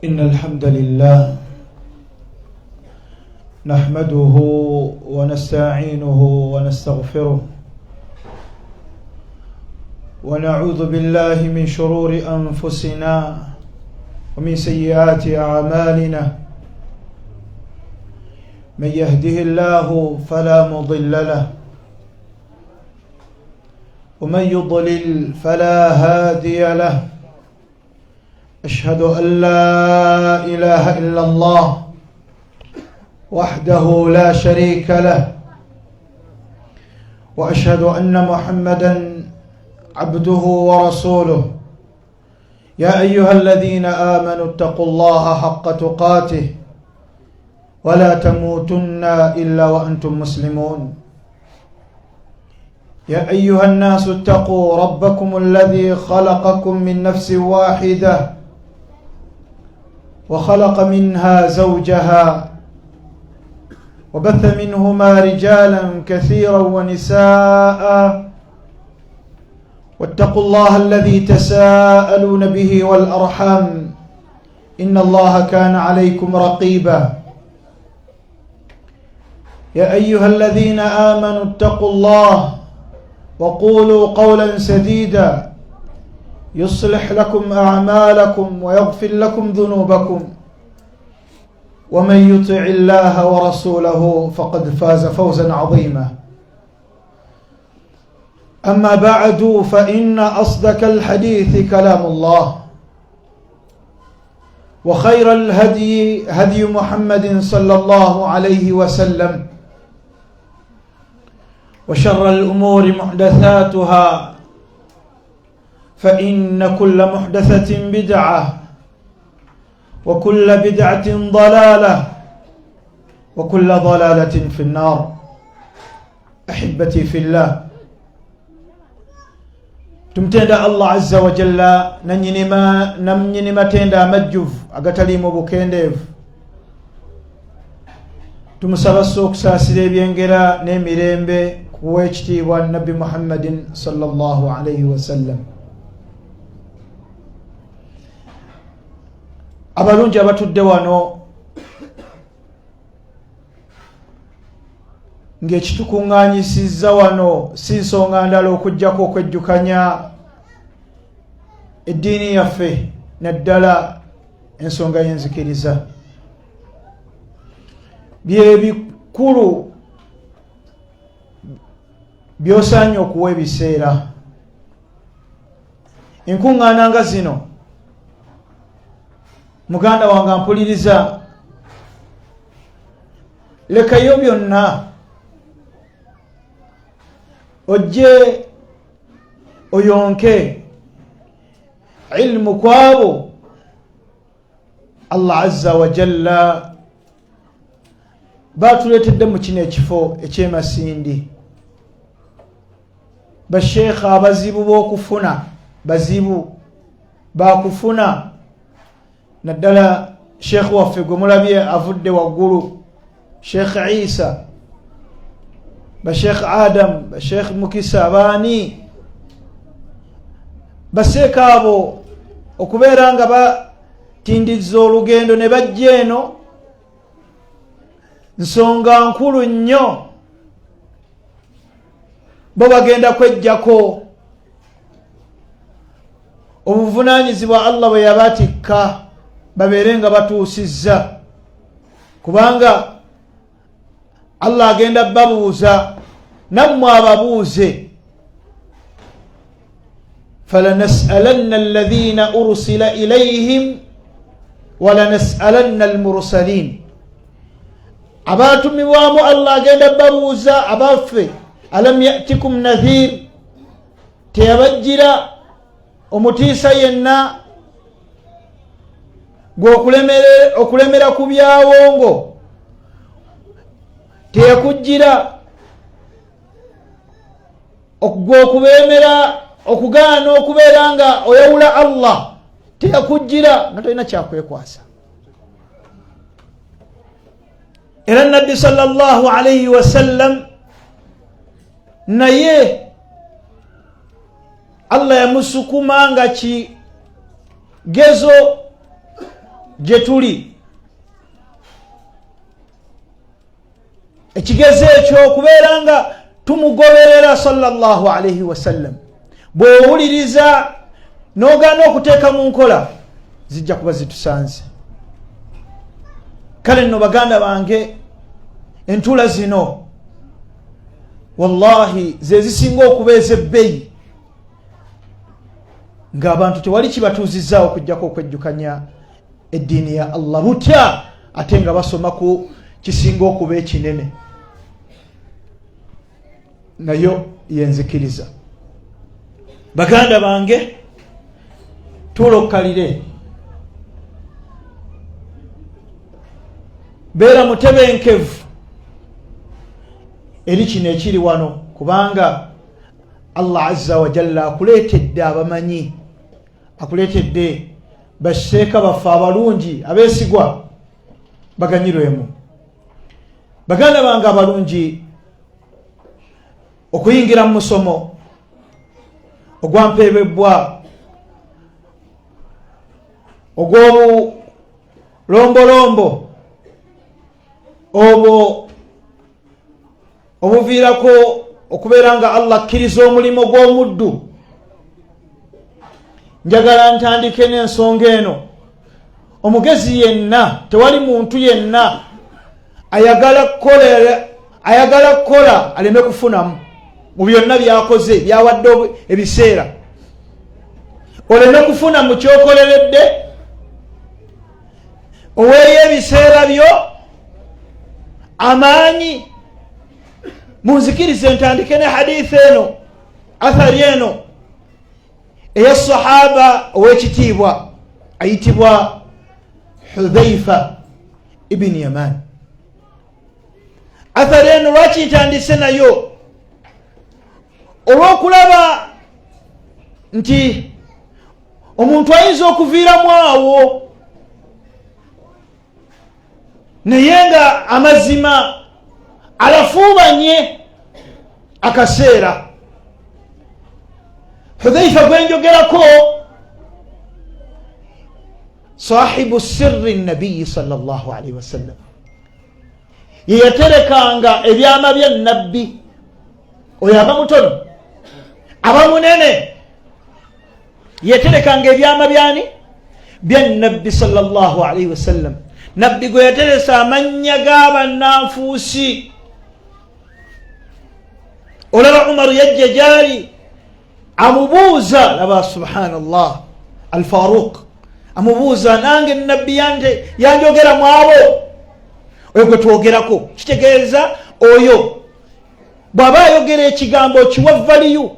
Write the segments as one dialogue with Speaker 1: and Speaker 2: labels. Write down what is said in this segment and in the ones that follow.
Speaker 1: إن الحمد لله نحمده ونستعينه ونستغفره ونعوذ بالله من شرور أنفسنا ومن سيئات أعمالنا، من يهده الله فلا مضل له ومن يضلل فلا هادي له. أشهد أن لا إله إلا الله وحده لا شريك له، وأشهد أن محمدا عبده ورسوله. يا أيها الذين آمنوا اتقوا الله حق تقاته ولا تموتن إلا وأنتم مسلمون. يا أيها الناس اتقوا ربكم الذي خلقكم من نفس واحدة وخلق منها زوجها وبث منهما رجالا كثيرا ونساء، واتقوا الله الذي تساءلون به والأرحام إن الله كان عليكم رقيبا. يا أيها الذين آمنوا اتقوا الله وقولوا قولا سديدا يصلح لكم أعمالكم ويغفر لكم ذنوبكم، ومن يطع الله ورسوله فقد فاز فوزا عظيما. أما بعد، فإن أصدق الحديث كلام الله، وخير الهدي هدي محمد صلى الله عليه وسلم، وشر الأمور محدثاتها، فإن كل محدثة بدعة، وكل بدعة ضلالة، وكل ضلالة في النار. أحبتي في الله، tumutenda Allah azza wa jalla, nanyini matenda amajjuvu agataliimu bukendeevu. Tumusaba sso okusaasira ebyengera n'emirembe kuwa ekitiibwa Nabbi Muhammadin sallallahu alaihi wasallam. Abalungi abatudde wano, ng'ekitukuŋŋaanyisizza wano si nsonga ndala okuggyako okwejjukanya eddiini yaffe, naddala ensonga y'enzikiriza. Byebikulu by'osaanye okuwa ebiseera. Enkuŋŋaana nga zino, muganda wange ampuliriza, lekayo byonna ojje oyonke ilmu kwabo Allah azza wa jalla batuleetedde mu kino ekifo ekyemasindi. Basheekha abazibu b'okufuna, bazibu bakufuna, naddala sheekh waffe gwe mulabye avudde waggulu, Sheekh Isa, basheekh Adam, basheekh Mukisa, baani baseeka abo okubeera nga batindizza olugendo ne bajja eno, nsonga nkulu nnyo. Bo bagenda kwejjako obuvunaanyizibwa Allah bwe yabatikka babeere nga batuusizza, kubanga Allah agenda babuuza, nammwe ababuuze. Falanasalanna alladhina ursila ilayhim walanasalanna almursalin. Abatumibwamu Allah agenda babuuza abaffe, alam yatikum nadhir, teyabajjira omutiisa yenna gwe okulemera ku byawongo, teyakujjira gwe okubeemera okugaana okubeera nga oyawula Allah, teyakujjira nga tolina kyakwekwasa. Era Nabbi sallallahu alaihi wasallam naye Allah yamusukuma nga kigezo Gye tuli ekigezo ekyo okubeera nga tumugoberera sallallahu alaihi wasallam. Bw'owuliriza n'ogaana okuteeka mu nkola, zijja kuba zitusanze. Kale nno baganda bange, entuula zino wallahi ze zisinga okuba ez'ebbeeyi, ng'abantu tewali kibatuuzizaawo okujjako okwejjukanya eddiini ya Allah butya, ate nga basoma ku kisinga okuba ekinene, nayo yenzikiriza. Baganda bange, tuulokkalire, beera mutebenkevu eri kino ekiri wano, kubanga Allah azza wajalla akuleetedde abamanyi, akuleetedde basheeka baffe abalungi abeesigwa, baganyirwemu. Baganda bange abalungi, okuyingira mu musomo ogwampeebwebbwa ogw'obulombolombo obwo obuviirako okubeera nga Allah akkiriza omulimu gw'omuddu, njagala ntandike n'ensonga eno. Omugezi yenna, tewali muntu yenna ayagala kukola aleme kufunamu mu byonna byakoze, byawadde ebiseera, oleme kufuna mu kyokoleredde, oweeyo ebiseera byo, amaanyi. Munzikirize ntandike ne haditha eno, athari eno eya sahaba ow'ekitiibwa ayitibwa Hudhaifa ibini Yaman. Athari eno lwaki ntandise nayo? Olw'okulaba nti omuntu ayinza okuviiramu awo, naye nga amazima alafuubanye akaseera. Hudhaifa gwenjogerako, sahibu sirri nabiyi salllah alaihi wasallam, ye yaterekanga ebyama bya nabbi. Oyo aba mutono, aba munene, yaterekanga ebyama byani? Bya nabbi salllah alaihi wasallam. Nabbi gwe yateresa amannya g'abannanfuusi. Olaba Umaru yajja gyali amubuuza, laba subhanallah, Alfaruq amubuuza, nange nabbi yanjogera mu abo? Oyo gwe twogerako, kitegeeza oyo bw'aba ayogera ekigambo kiwa valiyu,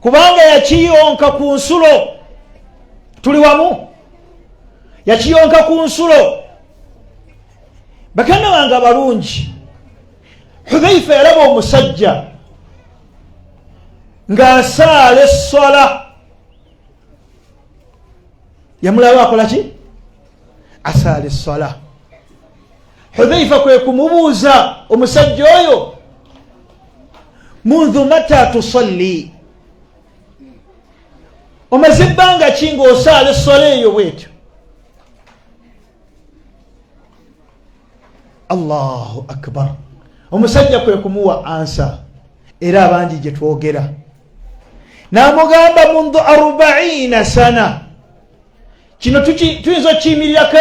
Speaker 1: kubanga yakiyonka ku nsulo. Tuli wamu? Yakiyonka ku nsulo. Baganda bange abalungi, Hudhaifa yalaba omusajja ng'asaala esswala. Yamulaba akola ki? Asaala esswala. Hudhaifa kwe kumubuuza omusajja oyo, mundhu mata tusalli? Omaze ebbanga ki ng'osaala esswala eyo bwetyo? Allahu akbar! Omusajja kwe kumuwa ansa era abangi gye twogera, n'amugamba, mundhu 40 sana. Kino tuyinza okukiyimirirako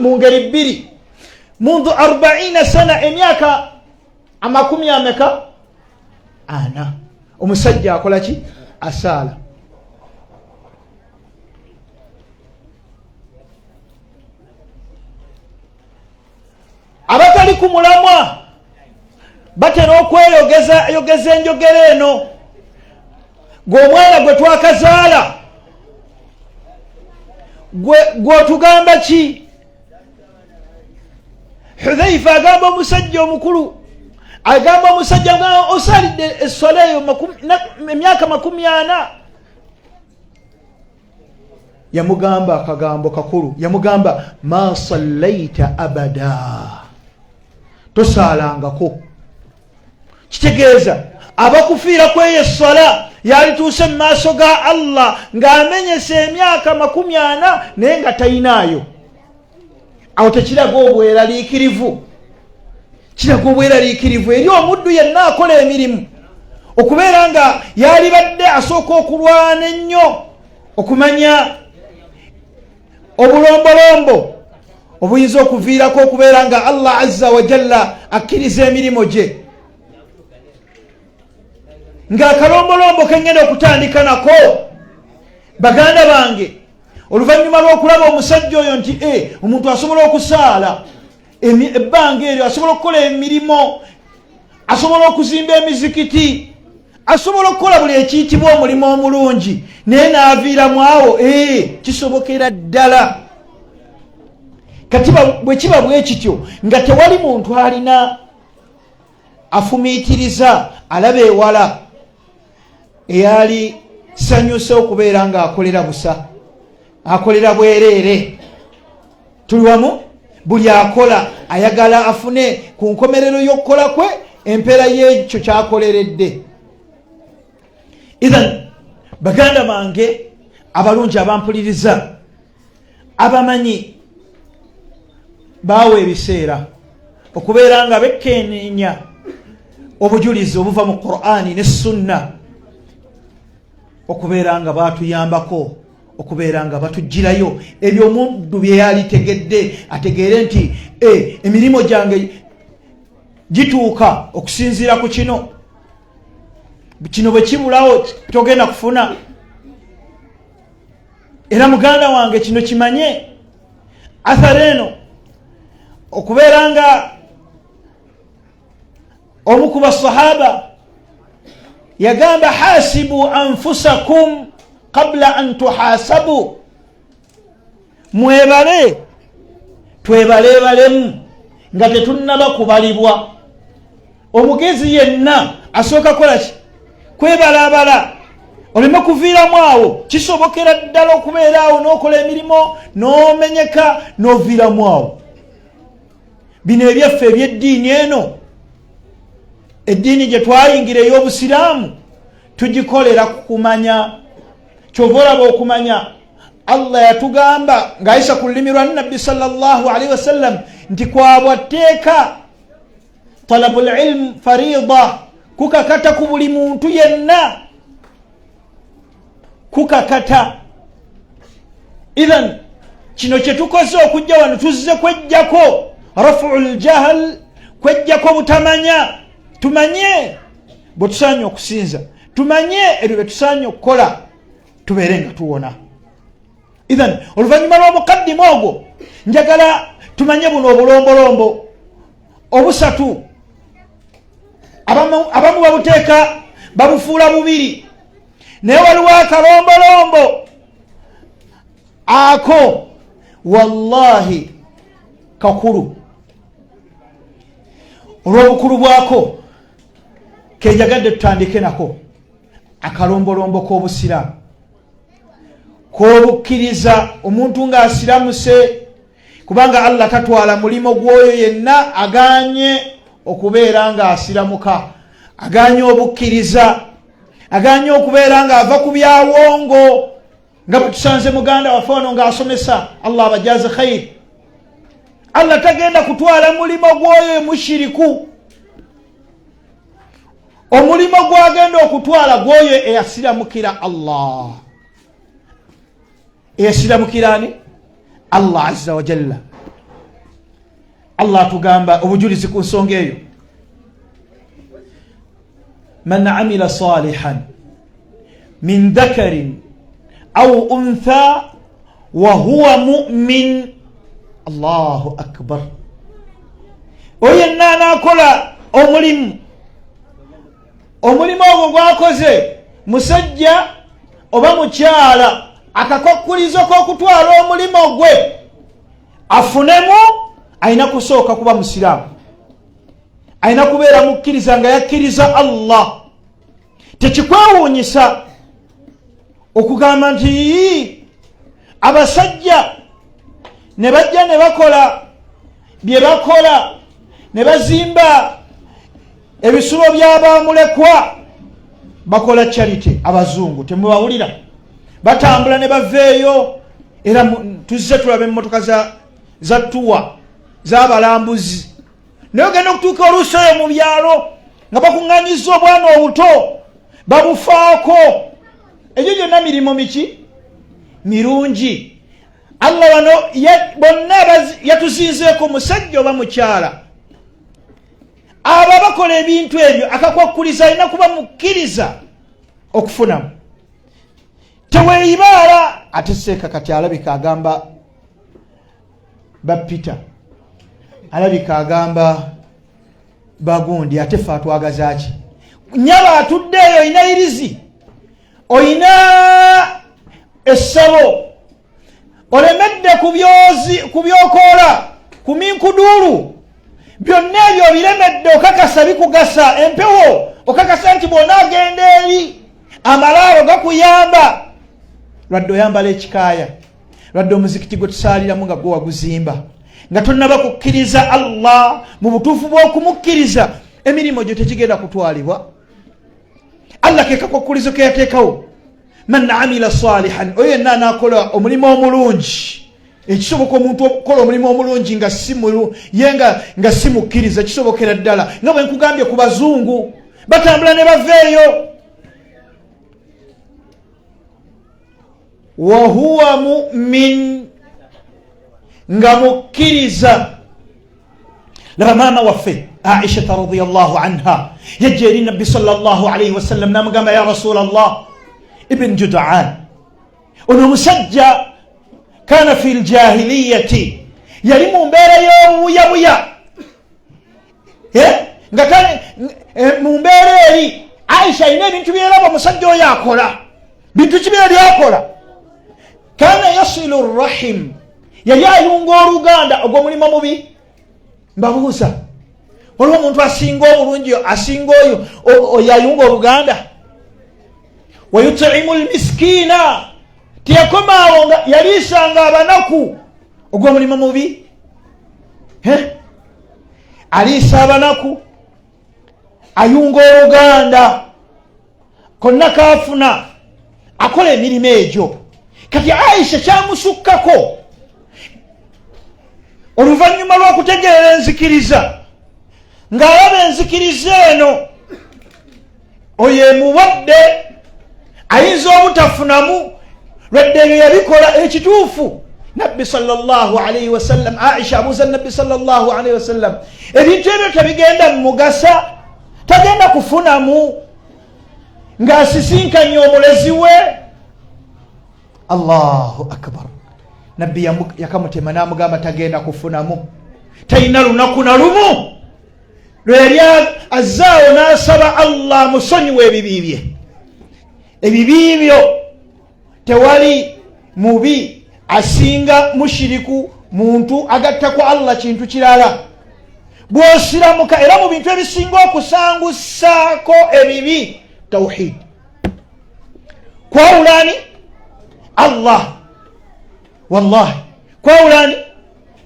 Speaker 1: mu ngeri bbiri. Mundhu 40 sana, emyaka amakumi ameka? Ana. Omusajja akola ki? Asaala. Abatali ku mulamwa batera okweyogeza yogeza enjogera eno, gwe omwana gwe twakazaala, gw'otugamba ki? Hudhaifa agamba omusajja omukulu, agamba omusajja, osaalidde esswala eyo emyaka 40. Yamugamba akagambo kakulu, yamugamba, ma sallaita abada, tosaalangako. Kitegeeza abakufiira kweyo esswala. Yalituuse mu maaso ga Allah ng'amenyesa emyaka 40 naye nga tayinaayo. Awo tekiraga obweraliikirivu? Kiraga obweraliikirivu eri omuddu yenna akola emirimu okubeera nga yalibadde asooka okulwana ennyo okumanya obulombolombo obuyinza okuviirako okubeera nga Allah azza wajalla akkiriza emirimu gye. Ng'akalombolombo kengenda okutandika nako, baganda bange, oluvannyuma lw'okulaba omusajja oyo nti omuntu asobola okusaala ebbanga eryo, asobola okukola emirimu, asobola okuzimba emizikiti, asobola okukola buli ekiyitibwa omulimu omulungi, naye n'aviiramu awo, kisobokera ddala. Kati bwe kiba bwe kityo nga tewali muntu alina afumiitiriza alaba ewala eyali sanyuse okubeera ng'akolera busa, akolera bwereere. Tuli wamu? Buli akola ayagala afune ku nkomerero y'okukola kwe empeera y'ekyo kyakoleredde. Ithan, baganda bange abalungi abampuliriza, abamanyi baawa ebiseera okubeera nga bekkeneenya obujulizi obuva mu Qur'ani ne Sunna, okubeera nga batuyambako okubeera nga batugirayo ebyo omuddu bye yalitegedde, ategeere nti emirimu gyange gituuka okusinziira ku kino. Kino bwe kibulawo togenda kufuna. Era muganda wange, kino kimanye, athara eno okubeera nga omu ku basahaba yagamba, "Hasibu anfusakum qabla an tuhasabu." Mwebale, twebalebalemu nga tetunnaba kubalibwa. Omugezi yenna asooka kolaki? Kwebalabala oleme kuviiramu awo. Kisobokera ddala okubeera awo n'okola emirimu n'omenyeka n'oviiramu awo. Bino ebyaffe ebyeddiini eno, eddiini gye twayingira ey'obusiraamu, tugikolera ku kumanya. Kyova olaba okumanya Allah yatugamba ng'ayisa ku lulimi lwa Nabbi sallallahu alaihi wasallam nti kwabwa tteeka, talabu lilmu farida, kukakata ku buli muntu yenna, kukakata. Ithan kino kyetukoze okujja wano, tuzze kwejjako rafu ljahl, kwejjako butamanya. Tumanye bwe tusaanye okusinza, tumanye ebyo bye tusaanye okukola, tubeere nga tuwona. Ithan oluvannyuma lw'omukaddima ogwo, njagala tumanye buno obulombolombo obusatu. Abamu babuteeka babufuula bubiri, naye waliwo akalombolombo ako wallahi kakulu. Olw'obukulu bwako kenjagadde tutandike nako, akalombolombo k'obusiraamu, k'obukkiriza, omuntu ng'asiramuse, kubanga Allah tatwala mulimo gw'oyo yenna aganye okubeera ng'asiramuka, aganye obukkiriza, aganye okubeera ng'ava ku byawongo, nga bwe tusanze muganda waffe ono ng'asomesa. Allah abajaze khairi. Allah tagenda kutwala mulimo gw'oyo mushiriku. Omulimo gwagenda okutwala gw'oyo eyasiramukira Allah. Eyasiramukira ani? Allah azza wajalla. Allah atugamba obujulizi ku nsonga eyo, "Man amila salihan min dhakarin au untha wa huwa mumin." Allahu akbar! Oyo yenna anaakola omulimu, omulimu ogwo gwakoze, musajja oba mukyala, akakokkulizo k'okutwala omulimu gwe afunemu, alina kusooka kuba musiraamu, alina kubeera mukkiriza nga yakkiriza Allah. Tekikwewuunyisa okugamba nti abasajja ne bajja ne bakola bye bakola, ne bazimba ebisulo by'abamulekwa. Bakola charity abazungu, temubawulira batambula ne baveeyo. Era tuzze tulaba emmotoka za tuwa z'abalambuzi, naye ogenda okutuuka oluusi oyo mu byalo nga bakuŋŋanyiza obwana obuto babufaako. Egyo gyonna mirimu miki mirungi. Allah wano bonna yatuzinzeeko musajja oba mukyala, abo abakola ebintu ebyo akakwakkuliza alina kuba mukkiriza okufunamu. Teweeyibaala. Ate seeka kati alabika agamba ba Peter, alabika agamba bagundi, ate fe atwagazaki? Nyaba atudde eyo, olina irizi, olina essabo, olemedde ku byokoola, ku minkuduulu, byonna ebyo obiremedde. Okakasa bikugasa empewo, okakasa nti bwona agenda eri amalaalo gakuyamba, lwadde oyambala ekikaaya, lwadde omuzikiti gwe tusaaliramu nga gwe waguzimba nga tonnaba kukkiriza Allah mu butuufu bw'okumukkiriza, emirimu gyo tegigenda kutwalibwa. Allah ke kakwakkulizo ke yateekawo. Man amila salihan, oyo yenna anaakola omulimu omulungi. Ekisoboka omuntu okukola omulimu omulungi nga si ye nga si mukkiriza, kisobokera ddala, nga bwe nkugambye ku bazungu batambula ne baveeyo. Wahuwa mumin, nga mukkiriza. Laba maama waffe Aishata radiallahu anha yajja eri Nabbi sallallahu alaihi wasallam namugamba, ya rasul Allah, Ibn Judan ono omusajja kana fi ljahiliyati, yali mu mbeera y'obubuyabuya nga mu mbeera eri. Aisha alina ebintu byeraba omusajja oyo akola, bintu ki byeyali akola? Kana yasilu rahim, yali ayunga oluganda. Ogwo mulimu mubi? Mbabuuza, waliwo omuntu asinga obulungi asinga oyo oyo ayunga oluganda? Wayutimu lmiskiina, teyakomaawo nga yaliisanga abanaku. Ogwo mulimu mubi? Aliisa abanaku, ayunga oluganda, konna kaafuna akola emirimu egyo. Kati Aisha kyamusukkako oluvannyuma lw'okutegeera enzikiriza, ng'alaba enzikiriza eno oyo emuwadde ayinza obutafunamu, lwadde ebyo yabikola. Ekituufu, Nabbi sallallahu alaihi wasallam, Aisha abuuza Nabbi sallallahu alaihi wasallam, ebintu ebyo tebigenda mumugasa, tagenda kufunamu ng'asisinkanye omulezi we? Allahu akbar! Nabbi yakamutema n'amugamba tagenda kufunamu, talina lunaku na lumu lwe yali azzaawo n'asaba Allah amusonyiwa ebibi bye. Ebibi byo, tewali mubi asinga mushiriku, muntu agatta ku Allah kintu kirala. Bw'osiramuka, era mu bintu ebisinga okusangusaako ebibi, tauhid, kwawulani Allah. Wallahi, kwawulani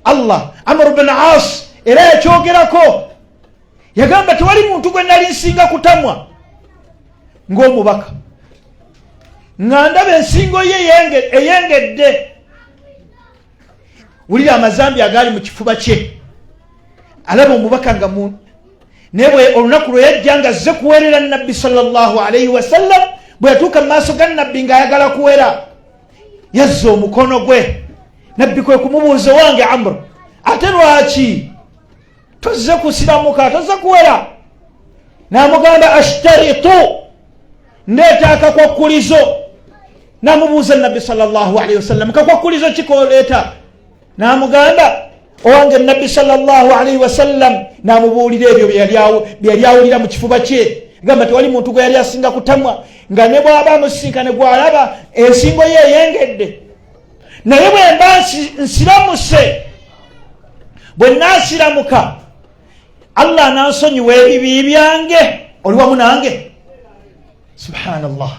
Speaker 1: Allah. Amr bin As era yakyogerako, yagamba tewali muntu gwe nali nsinga kutamwa ng'omubaka, nga ndaba ensingo ye eyengedde. Wulira amazambi agaali mu kifuba kye, alaba omubaka nga naye bwe olunaku lwe yajja nga azze kuweerera Nabbi sallallahu alaihi wasallam, bwe yatuuka mu maaso ga Nabbi ng'ayagala kuwera, yazza omukono gwe. Nabbi kwe kumubuuza, wange Amr, ate lwaki tozze kusiramuka, tozze kuwera? N'amugamba, ashtaritu, ndeeta akakwakkulizo. Namubuuza Nabbi sallallahu alaihi wasallam, kakwakkulizo kikoleeta? N'amugamba, owange Nabbi sallallahu alaihi wasallam, n'amubuulira ebyo byeyali awulira mu kifuba kye. Gamba tewali muntu gwe yali asinga kutamwa nga ne bw'aba amusinkane gwalaba ensingo ye eyengedde, naye bwe mba nsiramuse, bwe naasiramuka, Allah anansonyiwa ebibi byange? Oli wamu nange? Subhanallah!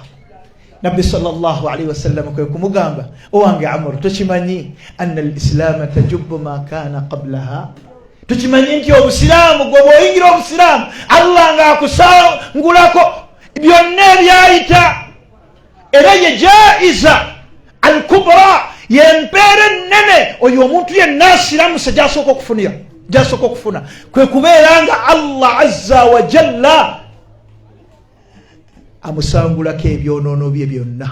Speaker 1: Nabbi sallallahu alaihi wasallam kwe kumugamba, owange Amuru, tokimanyi anna alislaama tajubu ma kana qablaha? Tukimanyi nti obusiraamu, gwe bwoyingira obusiraamu, Allah ngaakusangulako. Byonna ebyayita, era ye jaiza al kubra, yempeera ennene oyo omuntu yenna asiramuse gyasooka okufunira, gyasooka okufuna, kwe kubeera nga Allah azza wa jalla amusangulako ebyonoono bye byonna.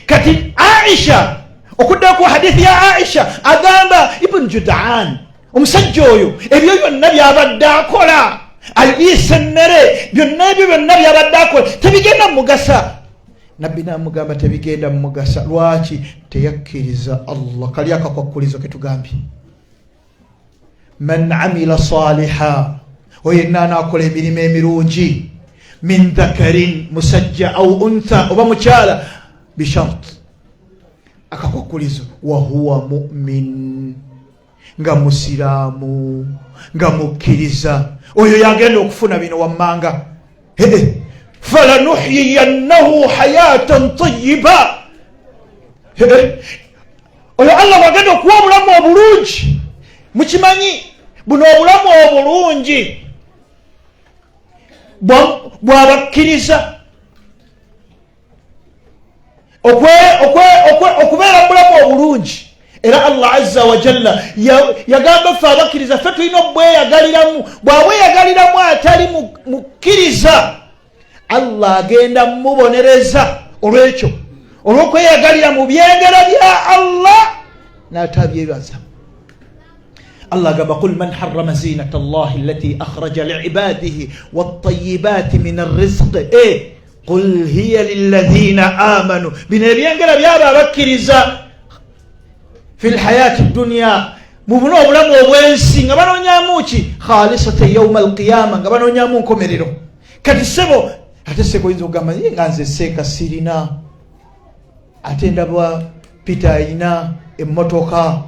Speaker 1: Kati Aisha, okudda ku hadithi ya Aisha, agamba Ibn Judan, omusajja oyo ebyo byonna byabadde akola, aliisa emmere, byonna ebyo byonna byabadde akola tebigenda mumugasa. Nabbi namugamba tebigenda mumugasa. Lwaki? Teyakkiriza Allah. Kali akakwakkulizo ketugambye, man amila saliha, oyo yenna anaakola emirimu emirungi, min dhakarin, musajja, au untha, oba mukyala, bishart, akakwakkulizo, wahuwa mumin, nga musiraamu, nga mukkiriza, oyo yagenda okufuna bino wammanga. Falanuhyiyannahu hayatan tayiba, oyo Allah wagenda okuwa obulamu obulungi. Mukimanyi buno obulamu obulungi bwabakkiriza okubeera mu bulamu obulungi. Era Allah azza wajalla yagamba ffe abakkiriza ffe tulina obweyagaliramu. Bwabweyagaliramu atali mukkiriza, Allah agenda mubonereza olwekyo, olwokweyagalira mu byengera bya Allah n'atabyebaza. Allah agamba, qul man harrama zinata Allahi allati akhraja liibadihi wattayibati min arrizqi, qul hiya lilladhina amanu. Bino ebyengera byabo abakkiriza, fi lhayati dunya, mu buno obulamu obw'ensi, nga banoonyamu ki? Khalisata yauma alqiyama, nga banoonyamu nkomerero. Kati sebo, ate seko oyinza okugamba, ye nga nze seeka sirina, ate ndaba Peter ayina emmotoka.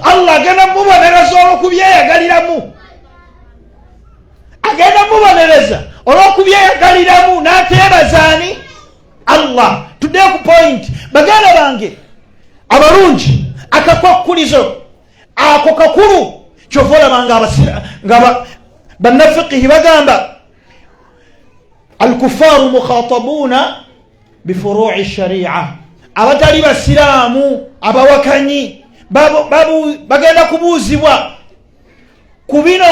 Speaker 1: Allah agenda mubonereza olwokubyeyagaliramu, agenda mubonereza olwokubyeyagaliramu n'ateebazaani Allah. Tuddeyo ku point, baganda bange abalungi. Akakwakkulizo ako kakulu. Kyova olaba nga bannafiqihi bagamba alkufaru mukhatabuna bifurui sharia, abatali basiraamu, abawakanyi bagenda kubuuzibwa ku bino,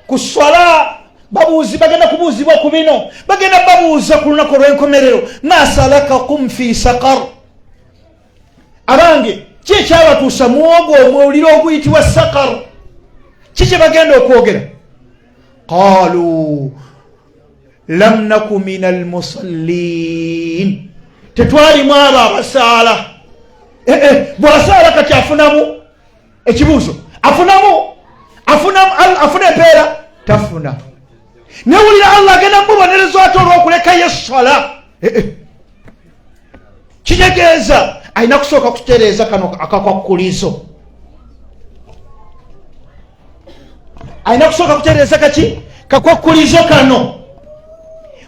Speaker 1: ku swala babuuzi, bagenda kubuuzibwa ku bino, bagenda babuuza ku lunaku olw'enkomerero, ma salakakum fi saqar, abange ki ekyabatuusa mu ogwo omuliro oguyitibwa saqar? Ki kye bagenda okwogera? Qalu lam naku min almusallin, tetwalimu abo abasaala. Bwasaala kati afunamu ekibuuzo, afunamu afuna empeera? Tafuna. Newulira Allah agenda mubonereza ate olwokulekayo eswala. Kitegeeza alina kusooka kutereeza kano akakwakkulizo, alina kusooka kutereeza kaki kakwakkulizo kano.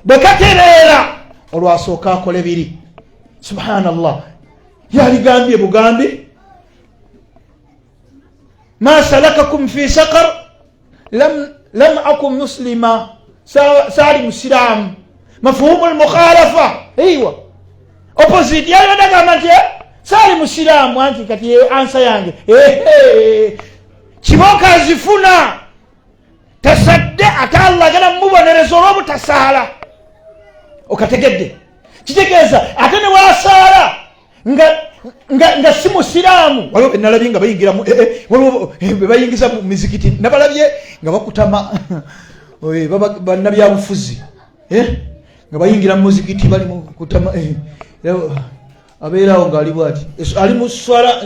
Speaker 1: Bwe katereera, olwasooka akole biri. Subhanallah, yaligambye bugambi, ma salakakum fi saqar, lam aku muslima, saali musiraamu. Mafuhumu lmukhalafa, eiwa opposite. Yalibadde agamba nti saali musiraamu, anti kati ansa yange kiboka azifuna tasadde, ate Allah agenda mumubonereza olw'obutasaala. Okategedde? Kitegeeza ate ne wasaala nga si musiraamu. Waliwo benalabye nga bayingira, waliwo bebayingiza mu mizikiti, nabalabye nga bakutama, bannabyabufuzi nga bayingira mu muzikiti, bali mukutama, abeerawo ngaali bwati, ali mu swala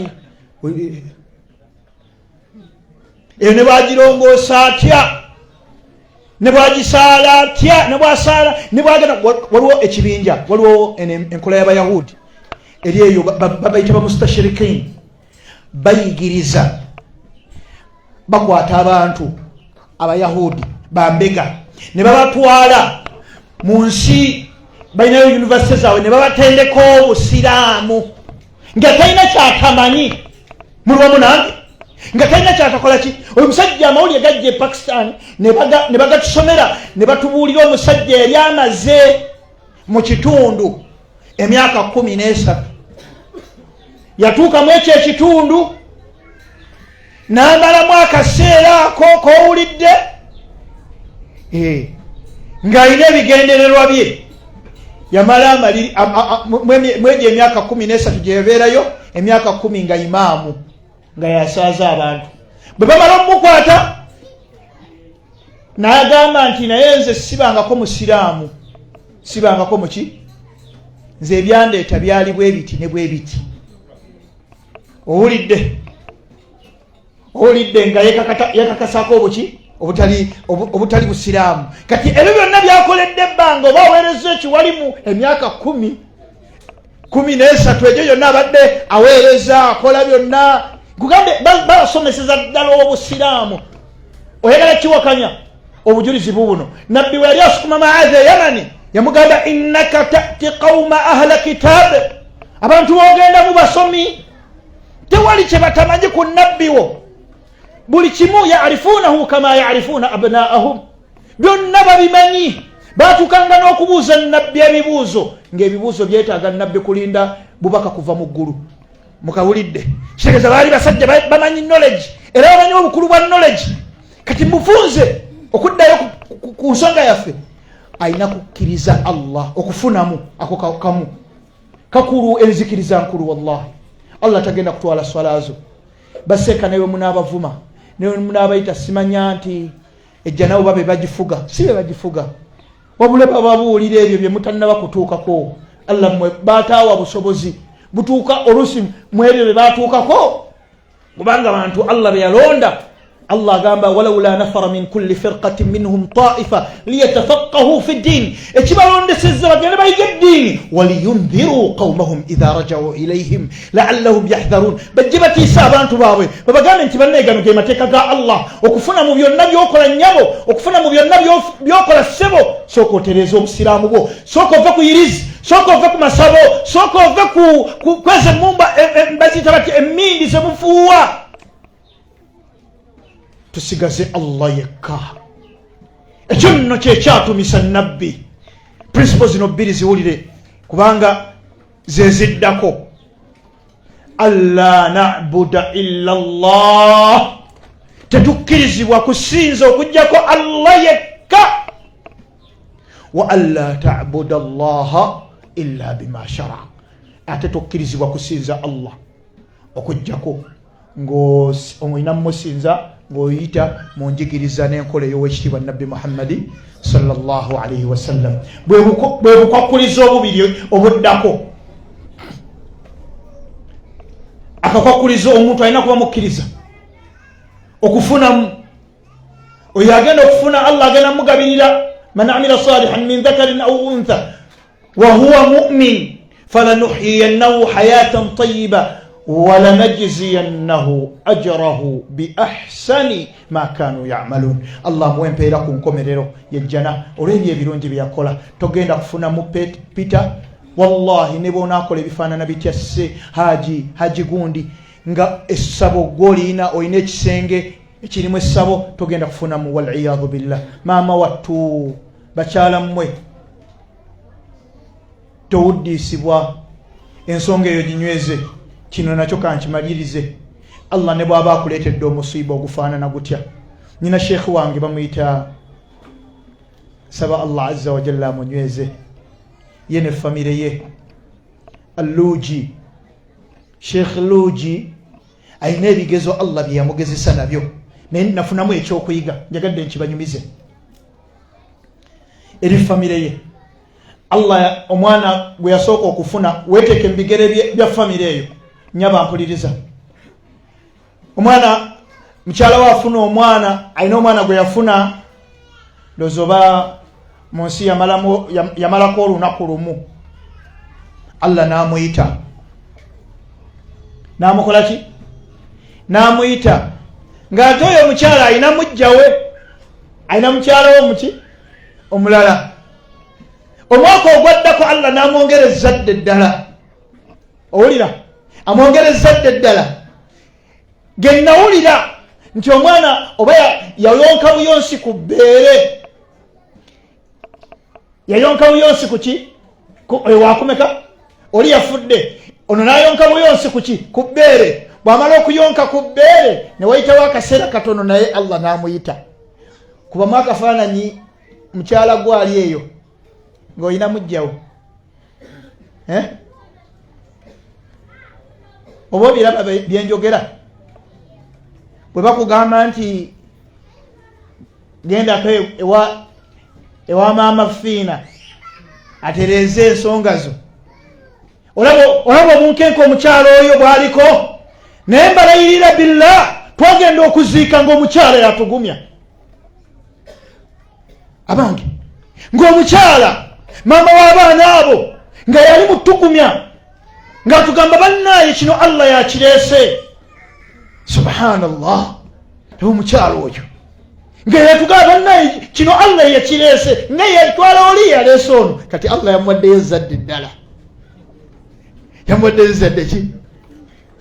Speaker 1: eyo. Ne bwagirongoosa atya, ne bwagisaala atya, ne bwasaala, ne bwagenda, waliwo ekibinja, waliwo enkola y'Abayahudi eri eyo, babayita bamustashirikin, bayigiriza, bakwata abantu Abayahudi bambega ne babatwala mu nsi, balinayo univesite zaabwe, ne babatendeka obusiraamu nga talina kyatamanyi. Muli wamu nange? Nga talina kyatakola ki. Oyo musajja amawulire gajja e Pakistan ne bagatusomera ne batubuulira omusajja yali amaze mu kitundu emyaka 13, yatuukamu ekyo ekitundu n'amalamu akaseera ako k'owulidde ng'alina ebigendererwa bye. Yamala mwegyo emyaka 13 gye yabeerayo, emyaka 10 nga imaamu, nga yasaaza abantu. Bwe bamala omukwata n'agamba nti, "Naye nze sibangako musiraamu, sibangako muki, nze ebyandeeta byali bwe biti ne bwe biti." Owulidde? Owulidde? Nga yekakasako obuki obutali busiraamu. Kati ebyo byonna byakoledde ebbanga oba aweereza ekiwalimu emyaka 13, egyo yonna abadde aweereza, akola byonna. Kugambe basomeseza ddala obusiraamu. Oyagala kiwakanya? Obujulizi bubuno. Nabbi we yali asukuma Maazi e Yamani, yamugamba, "Innaka tati qauma ahla kitab." Abantu bogendamu basomi, tewali kye batamanyi ku nabbi wo. Buli kimu yarifunahu kama yarifuna abnaahum, byonna babimanyi. Batukanga n'okubuuza nabbi ebibuuzo, ng'ebibuuzo byetaaga nabbi kulinda bubaka kuva mu ggulu. Mukawulidde? Kitegeeza baali basajja bamanyi knowledge, era bamanyi obukulu bwa knowledge. Kati mufunze okuddayo ku nsonga yaffe, alina kukkiriza Allah okufunamu ako kamu kakulu, enzikiriza nkulu. Wallahi Allah tagenda kutwala swala zo. Baseeka newe munaabavuma, newe munaabayita simanya nti ejja nabo babe bagifuga, si be bagifuga, wabula bababuulira ebyo bye mutannaba kutuukako. Allah mmwe bataawa busobozi butuuka oluusi mu ebyo bye batuukako, kubanga bantu Allah be yalonda. Allah agamba, "Walaula nafara min kulli firqatin minhum taifa liyatafaqahu fi ddin." Ekibalondesezza bagende bayiga eddiini, "waliyundhiru qaumahum idha rajau ilaihim laallahum yahdharun." Bajje batiisa abantu baabwe, babagambe nti banneegano ge mateeka ga Allah. Okufuna mu byonna byokola nnyabo, okufuna mu byonna byokola ssebo, sooka otereeza obusiraamu bwo, sooka ove ku yirizi, sooka ove ku masabo, sooka ove ku kweza emumba baziyita bati emindi zemufuuwa. Tusigaze Allah yekka. Ekyo nno kyekyatumisa nabbi. Principle zino bbiri ziwulire, kubanga zeziddako. Alla nabuda illa llah, tetukkirizibwa kusinza okugjako Allah yekka. Wa alla tabuda llaha illa bima shara, ate tokkirizibwa kusinza Allah okugjako ng'olina mumusinza ng'oyita mu njigiriza n'enkola ey'owekitiibwa Nabbi Muhammadi sallallahu alaihi wasallam. Bwe bukwakuliza obubiri obuddako. Akakwakuliza, omuntu alina kuba mukkiriza okufunamu. Oyo agenda okufuna, Allah agenda mugabirira, "Man amila salihan min dhakarin au untha wa huwa mumin falanuhyiyannahu hayatan tayiba walanajziyannahu ajrahu biahsani ma kanu yamalun." Allah muwe empeera ku nkomerero yejjana olw'ebyo ebirungi byeyakola. Togenda kufunamu peter, wallahi ne bwonaakola ebifaanana bitya. Sse haji, haji gundi, nga essabo gwoliina, olina ekisenge ekirimu essabo, togenda kufunamu, waliyadu billah. Maama wattu, bakyala mmwe, towuddiisibwa, ensonga eyo ginyweze. Kino nakyo kankimalirize. Allah ne bw'aba akuleetedde omusiiba ogufaanana gutya, nyina sheekhi wange bamuyita, saba Allah azza wajalla amunyweze ye ne famire ye, Alluugi, Sheekh Luugi, alina ebigezo Allah bye yamugezesa nabyo, naye nafunamu ekyokuyiga, njagadde nkibanyumize eri famire ye. Allah omwana gwe yasooka okufuna, weteeke mu bigere bya famire eyo, nyaba mpuliriza, omwana mukyala we afuna omwana, alina omwana gwe yafuna, ndowooza oba mu nsi yamalako olunaku lumu, Allah n'amuyita, n'amukola ki, n'amuyita, ng'ate oyo omukyala alina mujjawe, alina mukyala we omuki omulala. Omwaka ogwaddako Allah n'amwongera ezzadde eddala. Owulira? Amwongera ezzadde eddala. Ge nawulira nti omwana oba yayonka buyonsi ku bbeere, yayonka buyonsi kuki ewakumeka oli yafudde, ono nayonka buyonsi kuki ku bbeere. Bwamala okuyonka ku bbeere ne wayitawo akaseera katono, naye Allah n'amuyita. Kubamu akafaananyi mukyala gwali eyo ng'olina mujjawo, eh? Oba obiraba byenjogera bwe bakugamba nti gendako ewa maama Fiina atereeze ensonga zo. Olaba obunkenke omukyalo oyo bwaliko. Naye mbalayirira billah, twagenda okuziika ngaomukyala yatugumya. Abange, ng'omukyala maama w'abaana abo nga yali mutugumya, ng'atugamba, bannaaye, kino Allah yakireese. Subhanallah, omukyala oyo nga yatugamba, bannaye, kino Allah yakireese, nga yatwala oli yaleese ono. Kati Allah yamuwaddeyo ezzadde eddala, yamuwaddeyo ezzadde ki?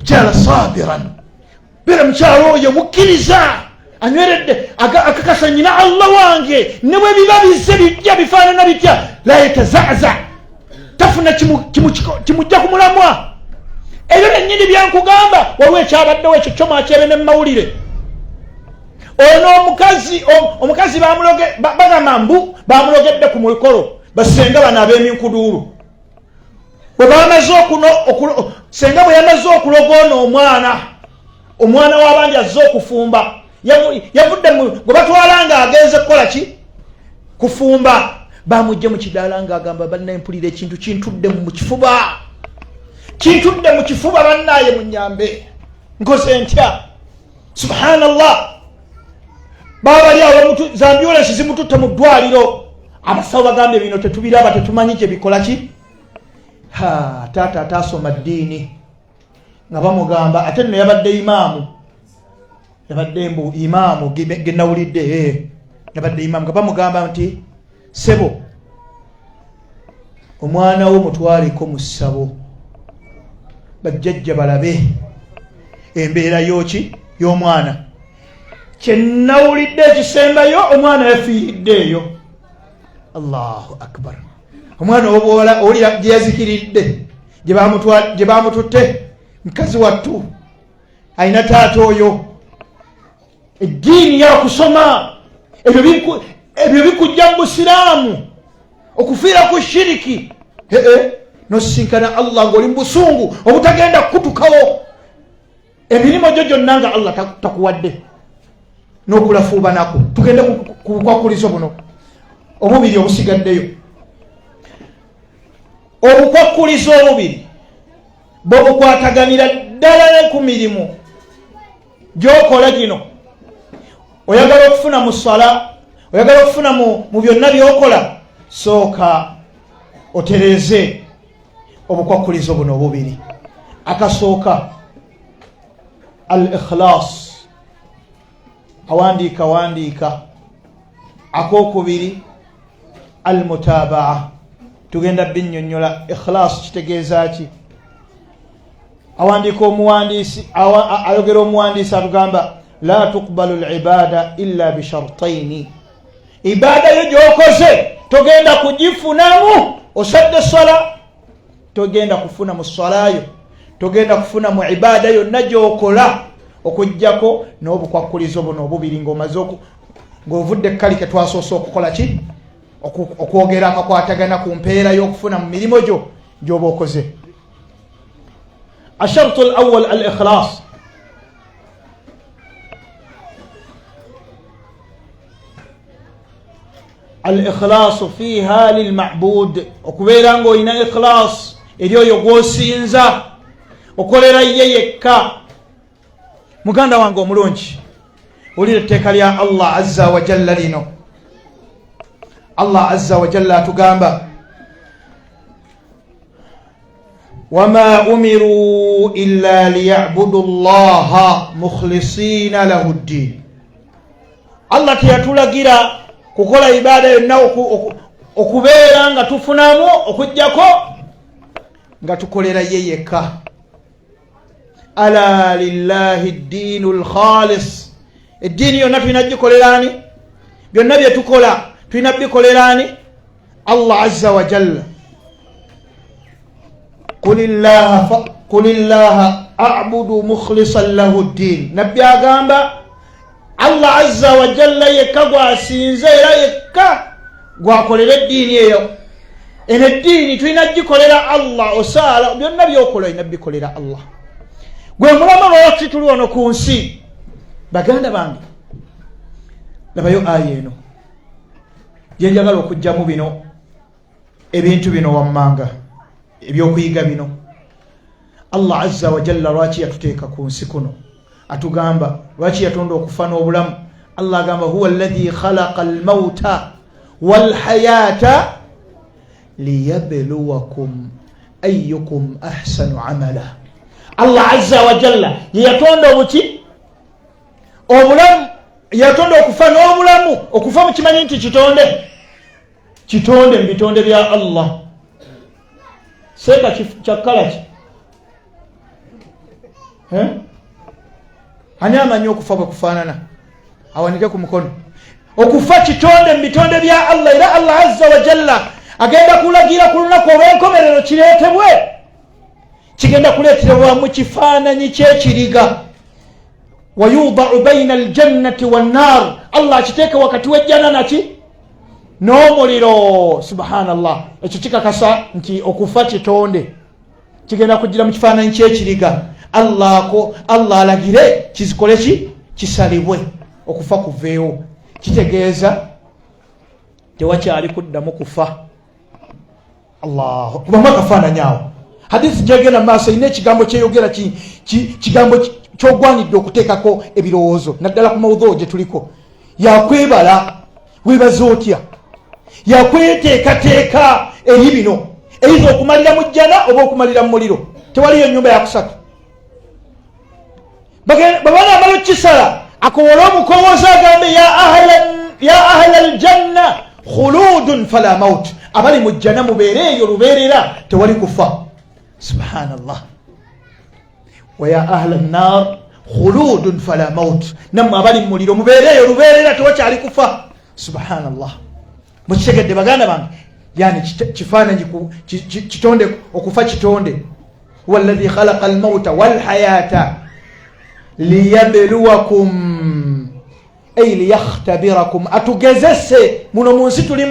Speaker 1: Mukyala sabiran, beera mukyalo oyo mukkiriza anyweredde, akakasa nyina Allah wange, ne bwe biba bizze bijja bifaanana bitya, la yatazaza, tafuna kimujja ku mulamwa. Ebyo byennyini byenkugamba, waliwo ekyabaddewo ekyo kyo mwakyebe ne mumawulire. Ono omukazi, omukazi bagamba mbu bamulogedde ku mukolo. Basenga bano ab'eminkuduulu bwe bamaze okuno, senga bwe yamaze okuloga ono omwana, omwana w'abandi azze okufumba, yavudde gwe batwala nga agenze kukola ki? Kufumba. Bamugje mu kidaala ng'agamba, bannaye, mpulira ekintu kintudde mu kifuba, kintudde mu kifuba, bannaaye munyambe, nkoze ntya? Subhanallah, baba bali awo, zambulensi zimututte mu ddwaliro. Abasawo bagambye, bino tetubiraba, tetumanyi gye bikola ki. Taata ataasoma ddiini nga bamugamba, ate nno yabadde imaamu, yabadde mbu imaamu genawulidde, eh, yabadde imaamu, nga bamugamba nti, sebo, omwana wo mutwaleko mu ssabo, bajjajja balabe embeera yoki y'omwana. Kyenawulidde ekisembayo, omwana yafiiridde eyo. Allahu akbar! Omwana owobuwala owulira gye yazikiridde, gye bamututte, mukazi wattu alina taata oyo. Eddiini yakusoma, ebyo bikujja mu busiraamu. Okufiira ku shiriki, ee, nosinkana Allah ngaoli mu busungu obutagenda kukutukawo emirimu gyo gyonna nga Allah takuwadde n'okulafuubanako. Tugende ku bukwakulizo buno obubiri obusigaddeyo. Obukwakulizo obubiri bwebukwataganira ddala ne ku mirimu gyokola gino. Oyagala okufuna mu swala, oyagala okufuna mu byonna byokola, sooka otereeze obukwakulizo buno obubiri. Akasooka, al ikhlas. Awandiika, wandiika. Akokubiri, al mutabaa. Tugenda binyonyola. Ikhlas kitegeeza ki? Awandiika omuwandiisi, ayogera omuwandiisi, atugamba, la tuqbalu libada illa bishartaini. Ibaada yo gyokoze togenda kugifunamu. Osadde swala, togenda kufuna mu swalayo, togenda kufuna mu ibaada yonna gyokola okugjako n'obukwakulizo buno obubiri, ngaomaze ng'ovudde ekkali ke twasoose okukola ki, okwogera, akakwatagana ku mpeera y'okufuna mu mirimu gyo gy'oba okoze. Ashartu al awal, al ikhlas. Al ikhlasu fiha lilmabud, okubeera ng'olina ikhlas eri oyo gw'osinza, okolera ye yekka. Muganda wange omulungi, wulira etteeka lya Allah azza wajalla lino. Allah azza wajalla atugamba, wama umiru illa liyabudu llaha mukhlisina lahu ddin. Allah teyatulagira kukola ibaada yonna okubeera nga tufunamu okugjako nga tukolera ye yekka. Ala lillahi ddiinu lkhalis. Eddiini yonna tulina gikoleraani, byonna byetukola tulina bikoleraani? Allah azza wa jalla. Qul llaha abudu mukhlisan lahu ddin. Nabbi agamba Allah azza wa jalla yekka gwasinze era yekka gwakolera eddiini eyo. Eno eddiini tulina gikolera Allah. Osaala, byonna byokola olina bikolera Allah. Gwe mulamu lwaki tuli wano ku nsi? Baganda bange, labayo aya eno gyenjagala okugjamu bino ebintu bino wammanga ebyokuyiga bino. Allah azza wajalla lwaki yatuteeka ku nsi kuno? Atugamba lwaki yatonda okufa n'obulamu. Allah agamba, huwa alladhi khalaqa almauta walhayata liyabluwakum ayukum ahsanu amala. Allah azza wajalla ye yatonda obuki? Obulamu. Yatonda okufa n'obulamu. Okufa mukimanyi nti kitonde, kitonde mu bitonde bya Allah. Seeka kyakkala ki? Ani amanyi okufa bwe kufaanana? Awanike ku mukono. Okufa kitonde mu bitonde bya Allah, era Allah azza wajalla agenda kulagira ku lunaku olw'enkomerero kireetebwe. Kigenda kuleetebwa mu kifaananyi ky'ekiriga. Wayudau baina aljannati wannar, Allah akiteeke wakati w'ejjana naki? N'omuliro. Subhanallah, ekyo kikakasa nti okufa kitonde. Kigenda kugira mu kifaananyi ky'ekiriga. Allahko Allah alagire kizikole ki? Kisalibwe, okufa kuveewo. Kitegeeza tewakyali kuddamu kufa. Allah, kubamu akafaananyi awo. Hadisi gyegenda maaso erina ekigambo kyeyogera, kigambo kyogwanidde okuteekako ebirowoozo, naddala ku mawudhuu gye tuliko. Yakwebala, webaza otya? Yakweteekateeka eri bino, eyinza okumalira mu jjana oba okumalira mu muliro. Tewaliyo nyumba yakusatu. Bwe banaamala okukisala, akowole omukowoozi agambe, ya ahla aljanna khuludun fala maut. Abali mu jjana mubeere eyo lubeerera, tewali kufa. Subhanallah. Wa ya ahla nnar khuludun fala maut. Nammwe abali mu muliro mubeere eyo lubeerera, tewakyali kufa. Subhanallah. Mukitegedde, baganda bange? Yani kifaananyi kitonde, okufa kitonde. Huwa alladhi khalaqa almauta walhayata liyabluwakum, ay liyakhtabirakum, atugezese. Muno mu nsi tuli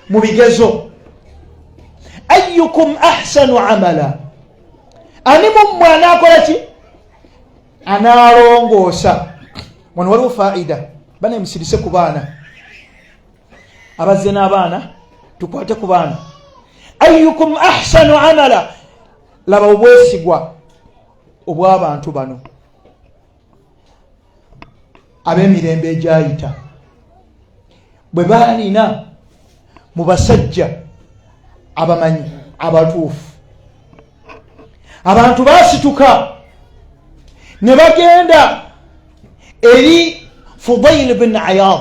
Speaker 1: mu bigezo. Ayukum ahsanu amala, ani mummwe anaakola ki? Anaalongoosa. Wano waliwo faida. Bana, musirise ku baana abazze n'abaana, tukwate ku baana. Ayukum ahsanu amala. Laba obwesigwa obw'abantu bano ab'emirembe egyayita bwe baalina mu basajja abamanyi abatuufu. Abantu basituka ne bagenda eri Fudail bin Ayad.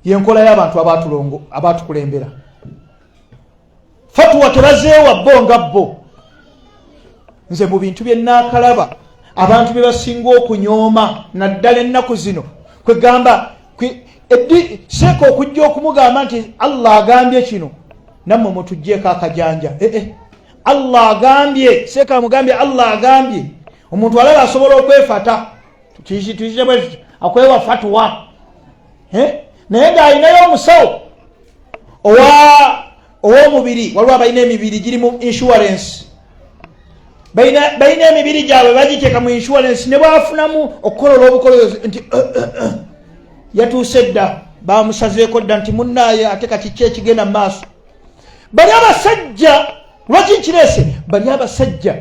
Speaker 1: Yenkola y'abantu abatulongo, abatukulembera, fatuwa tebazeewa bo nga bo. Nze mu bintu bye naakalaba abantu bye basinga okunyooma naddala ennaku zino, kwegamba seeka okujja okumugamba nti Allah agambye kino, nammwe mutugjeeko akajanja. Ee eh, eh. Allah agambye, seeka amugambye Allah agambye, omuntu alaba asobola okwefata tuyite bwe akwewa fatuwa, eh? Naye ng'alinayo omusawo owa ow'omubiri. Waliwo abalina emibiri giri mu insurance, balina emibiri gyabwe bagiteeka mu insurance, ne bwafunamu okukolola obukolozi nti yatuuse dda, bamusazeeko dda nti munnaaye. Ate kati ki ekigenda mu maaso? Bali abasajja, lwaki nkireese? Bali abasajja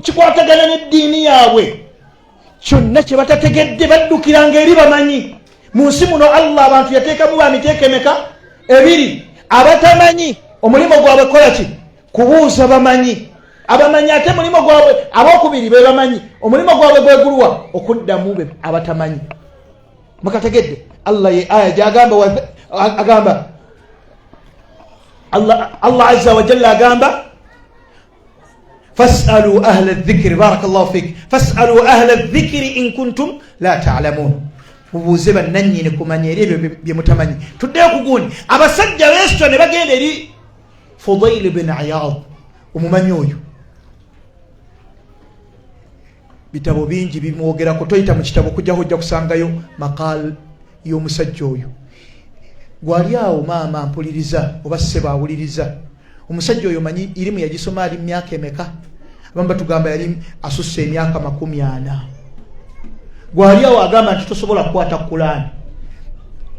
Speaker 1: kikwatagana n'eddiini yaabwe kyonna kye batategedde baddukiranga eri bamanyi. Mu nsi muno Allah abantu yateekamu bamiteeka emeka? Ebiri. Abatamanyi omulimu gwabwe kukola ki? Kubuuza bamanyi. Abamanyi ate mulimu gwabwe, abokubiri be bamanyi, omulimu gwabwe gweguluwa? Okuddamu be abatamanyi. Mukategedde? Allah ye aya gyagamba, agamba Allah azza wajalla agamba, Fasalu ahla dhikiri, barakallahu fik, fasalu ahla dhikiri in kuntum la talamun, mubuuze bannannyini kumanya eri ebyo bye mutamanyi. Tuddeyo ku gundi. Abasajja beesitwa ne bagenda eri Fudail bin Iyad, omumanyi oyo, bitabo bingi bimwogerako, toyita mu kitabo kujjaho ojja kusangayo maqal y'omusajja oyo. Gwali awo maama mpuliriza oba ssebo awuliriza, omusajja oyo manyi irimu yagisoma ali myaka emeka? Abamu batugamba yali asusse emyaka 40. Gwali awo agamba nti tosobola kukwata Kulaani,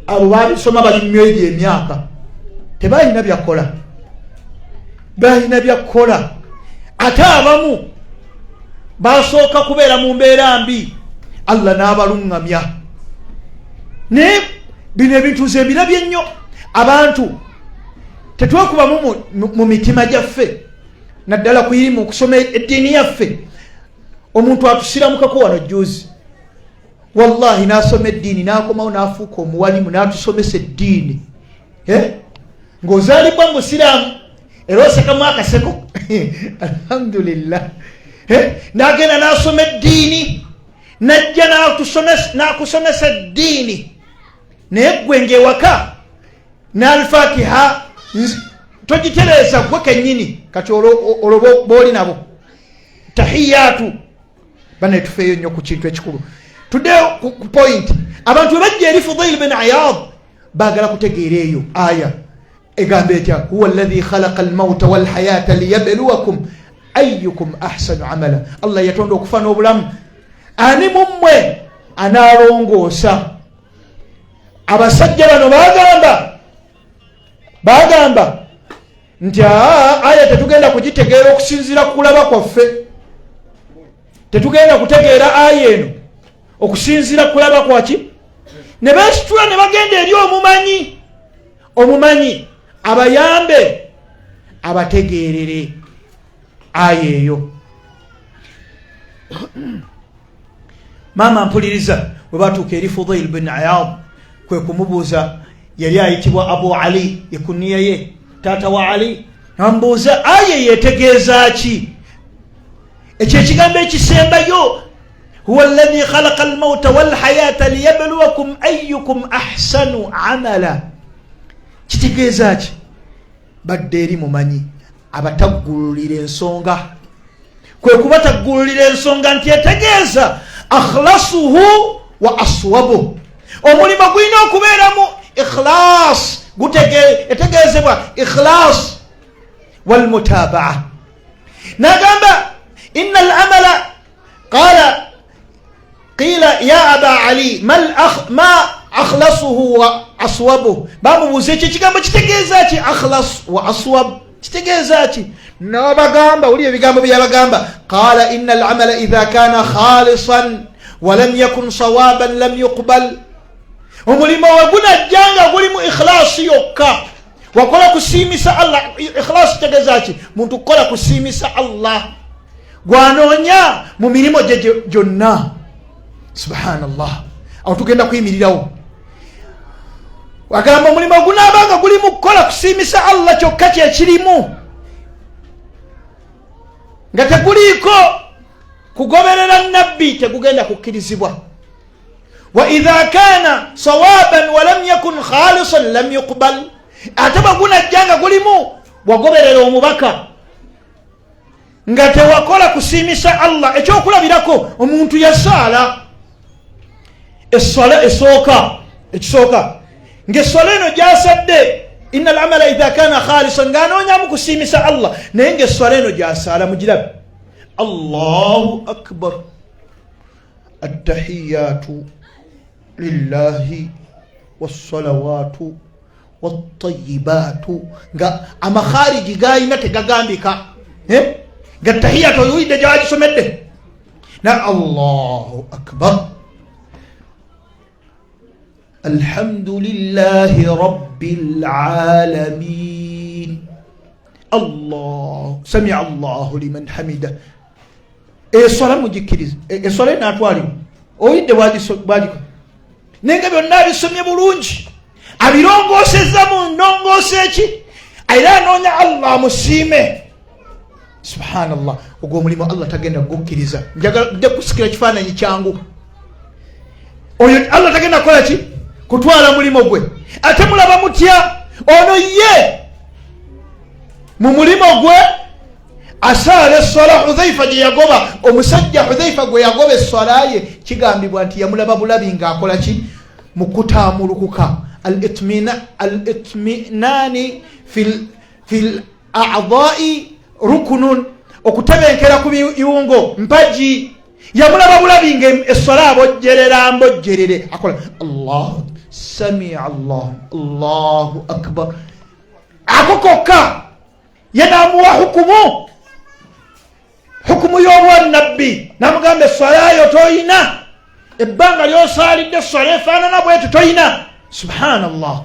Speaker 1: abo babisoma bali myegi emyaka, tebalina byakola, balina byakukola. Ate abamu basooka kubeera mu mbeera mbi, Allah n'abaluŋŋamya. Naye bino ebintu nze mbirabye nnyo, abantu tetwekubamu mu mitima gyaffe, naddala ku irimu okusoma eddiini yaffe. Omuntu atusiramukako wano juzi, wallahi, n'asoma eddiini n'akomawo n'afuuka omuwalimu n'atusomesa eddiini, eh? Ng'ozaalibwa mu busiraamu era osekamu akaseko, alhamdulillah, eh? N'agenda n'asoma eddiini najja n'akusomesa eddiini, naye ggwe ng'ewaka n'alfatiha togitereeza gwe kennyini. Kati olwo booli nabo tahiyatu bane, tufeeyo nnyo ku kintu ekikulu. Tuddeyo ku point. Abantu bwe bajja eri Fudail bin Ayad, baagala kutegeera eyo aya egamba etya, huwa alladhi khalaqa almauta walhayata liyabluwakum ayukum ahsanu amala. Allah yatonda okufa n'obulamu, ani mummwe anaalongoosa? Abasajja bano bagamba nti aa, aya tetugenda kugitegeera okusinziira ku kulaba kwaffe, tetugenda kutegeera aya eno okusinziira ku kulaba kwaki. Ne beesitula ne bagenda eri omumanyi, omumanyi abayambe abategeerere aya eyo. Maama mpuliriza, bwe batuuka eri Fudail bin Ayad, kwe kumubuuza, yali ayitibwa Abu Ali, ekuniya ye taata wa Ali, namubuuza aya yetegeeza ki, ekyo ekigambo ekisembayo, huwa alladhi khalaqa almauta walhayata liyabluwakum ayukum ahsanu amala, kitegeeza ki? Badde eri mumanyi abataggululira ensonga, kwe kubataggululira ensonga nti etegeeza akhlasuhu wa aswabu, omulimu gulina okubeeramu ikhlas, etegeezebwa ikhlas walmutabaa. Nagamba ina alamala, qala qila ya aba Ali, ma akhlasuhu wa aswabu? Bamubuuza ekyo ekigambo kitegeeza ki, akhlas wa aswab kitegeeza ki? Nabagamba, wuli ebigambo byeyabagamba, qala ina alamala idha kana khalisan walam yakun sawaban lam yuqbal. Omulimu wegunajja nga gulimu ikhlasi yokka, wakola kusiimisa Allah. Ikhlasi kitegeeza ki? Muntu kukola kusiimisa Allah gwanoonya mu mirimu gye gyonna. Subhanallah, awo tugenda kuyimirirawo. Agamba omulimu gunaaba nga gulimu kukola kusiimisa Allah kyokka kyekirimu, nga teguliiko kugoberera nabbi, tegugenda kukkirizibwa. Wa idha kana sawaban walam yakun khalisan lam yuqbal. Ate bwe gunajja nga gulimu wagoberera omubaka nga tewakola kusiimisa Allah. Ekyokulabirako, omuntu yasaala esswala esooka, ekisooka ngaesswala eno gyasadde, ina alamala idha kana khalisan, ng'anoonyamu kusiimisa Allah, naye ngaesswala eno gyasaala mugirabe, Allahu akbar, attahiyatu lillahi wassalawatu watayibatu, nga amakhariji gayina tegagambika, eh? Nga tahiyatu oyuwidde gyagisomedde na Allahu akbar, alhamdulillahi rabbil alamin, Allah samia Allahu liman hamida. Eswala mugikiriza, eswala enatwalimu oyidde bwagiko, naye nga byonna abisomye bulungi, abirongoosezza mu ndongoosa eki, era anoonya Allah amusiime. Subhanallah, ogwo omulimu Allah tagenda kugukkiriza. Njagala nja kusikira kifaananyi kyangu. Oyo Allah tagenda kukola ki? Kutwala mulimu gwe. Ate mulaba mutya ono ye mu mulimu gwe asaala esswala Hudhaifa gye yagoba. Omusajja Hudhaifa gwe yagoba esswala ye, kigambibwa nti yamulaba bulabi ng'akola ki? Mu kutaamulukuka, al-itminaani fil a'dha'i rukunun, okutebenkera ku biyungo mpagi. Yamulaba bulabi nga esswala abojjerera mbojjerere, akola Allah samia Allah, Allahu akbar, ako kokka ye namuwa hukumu y'obwannabbi, namugamba esswala yo toyina, ebbanga lyosaalidde esswala efaanana bwetu toyina. Subhanallah,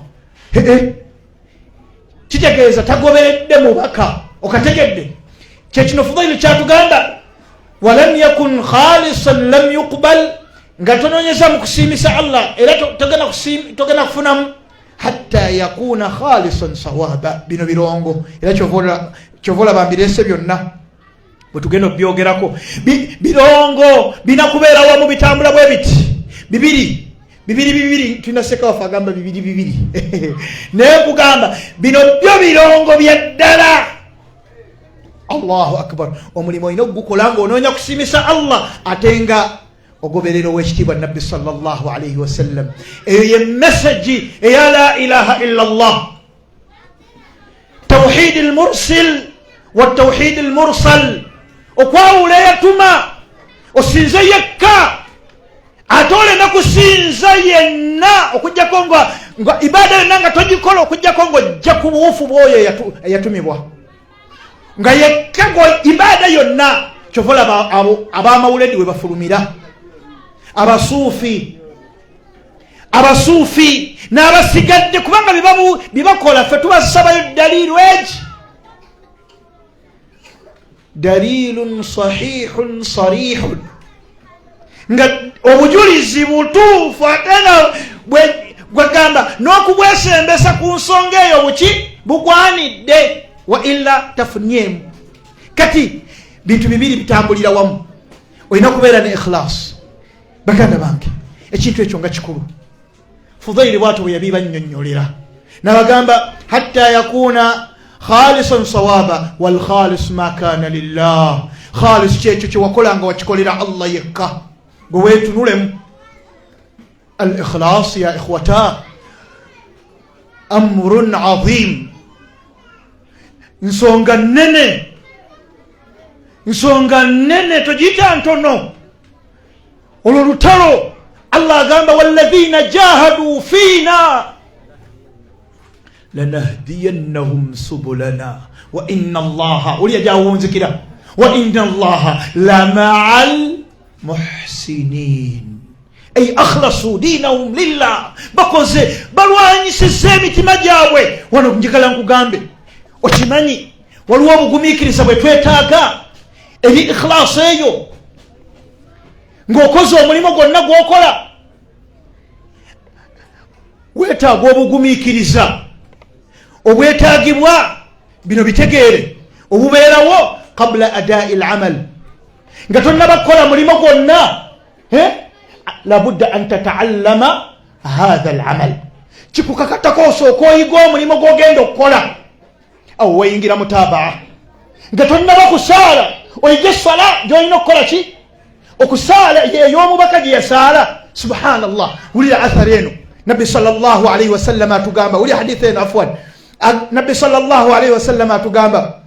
Speaker 1: kitegeeza tagoberedde mubaka. Okategedde kyekino Fudailu kyatugamba, walam yakun khalisan lam yuqbal, nga tononyeza mu kusiimisa Allah, era togenda kufunamu hatta yakuna khalisan sawaba. Bino birongo, era kyova olaba mbirese byonna bwe tugenda okubyogerako. Birongo binakubeera wamu, bitambula bwe biti bibiri bibiri bibiri. Tulina seka waffe agamba bibiri bibiri, naye nkugamba bino byo birongo bya ddala. Allahu akbar. Omulimu olina okugukola ng'onoonya kusiimisa Allah, ate nga ogoberera owekitiibwa Nabbi sallallahu alaihi wasallam. Eyo ye messagi eya la ilaha illa Allah, tawhidi lmursil wa tawhidi lmursal, okwawula eyatuma osinze yekka, ate oleme kusinza yenna okujjako nga ibaada yonna nga togikola okujjako ng'ojja ku buwufu bw'oyo eyatumibwa nga yekka ibaada yonna. Kyova olaba abo ab'amawuledi we bafulumira, abasuufi n'abasigadde, kubanga byebakola ffe tubasabayo daliiru egi, dalilun sahihun sarihun, nga obujulizi butuufu, ate nga gwegamba n'okubwesembesa ku nsonga eyo buki bugwanidde, wa illa tafunyemu. Kati bintu bibiri bitambulira wamu, olina kubeera ne ikhlas. Baganda bange, ekintu ekyo nga kikulu. Fudairi bwatyo bwe yabibannyonnyolera nabagamba, hatta yakuna khalisan sawaba, walkhalis ma kana lillah. Khalis kyekyo kyewakola nga wakikolera Allah yekka, gwe weetunulemu. Al ikhlas ya ikhwata amrun azim, nsonga nnene, nsonga nnene, togiyita ntono. Olwo lutalo. Allah agamba, walladhina jahadu fiina lanahdiyannahum subulana wa inna allaha, oli yajawunzikira, wa inna allaha lamaa lmuhsinin, ay akhlasu dinahum lillah, bakoze balwanyisiza emitima gyabwe. Wano njagala nkugambe, okimanyi waliwo obugumiikiriza bwe twetaaga eri ikhlasi eyo. Ng'okoze omulimu gwonna gw'okola, weetaaga obugumiikiriza obwetaagibwa. Bino bitegeere, obubeerawo qabula adai lamal, nga tonnaba kukola mulimu gwonna, labudda an tataallama hatha alamal. Kikukakatako osooka oyiga omulimu gwogenda okukola. Awo weyingira mutabaa, nga tonnaba kusaala oyiga essala gyolina okukola ki, okusaala ey'omubaka gye yasaala. Subhanallah, wulira athari eno. Nabbi sallallahu alaihi wasallam atugamba, wulira haditha eno, afwan, Nabbi sallallahu alaihi wasallam atugamba,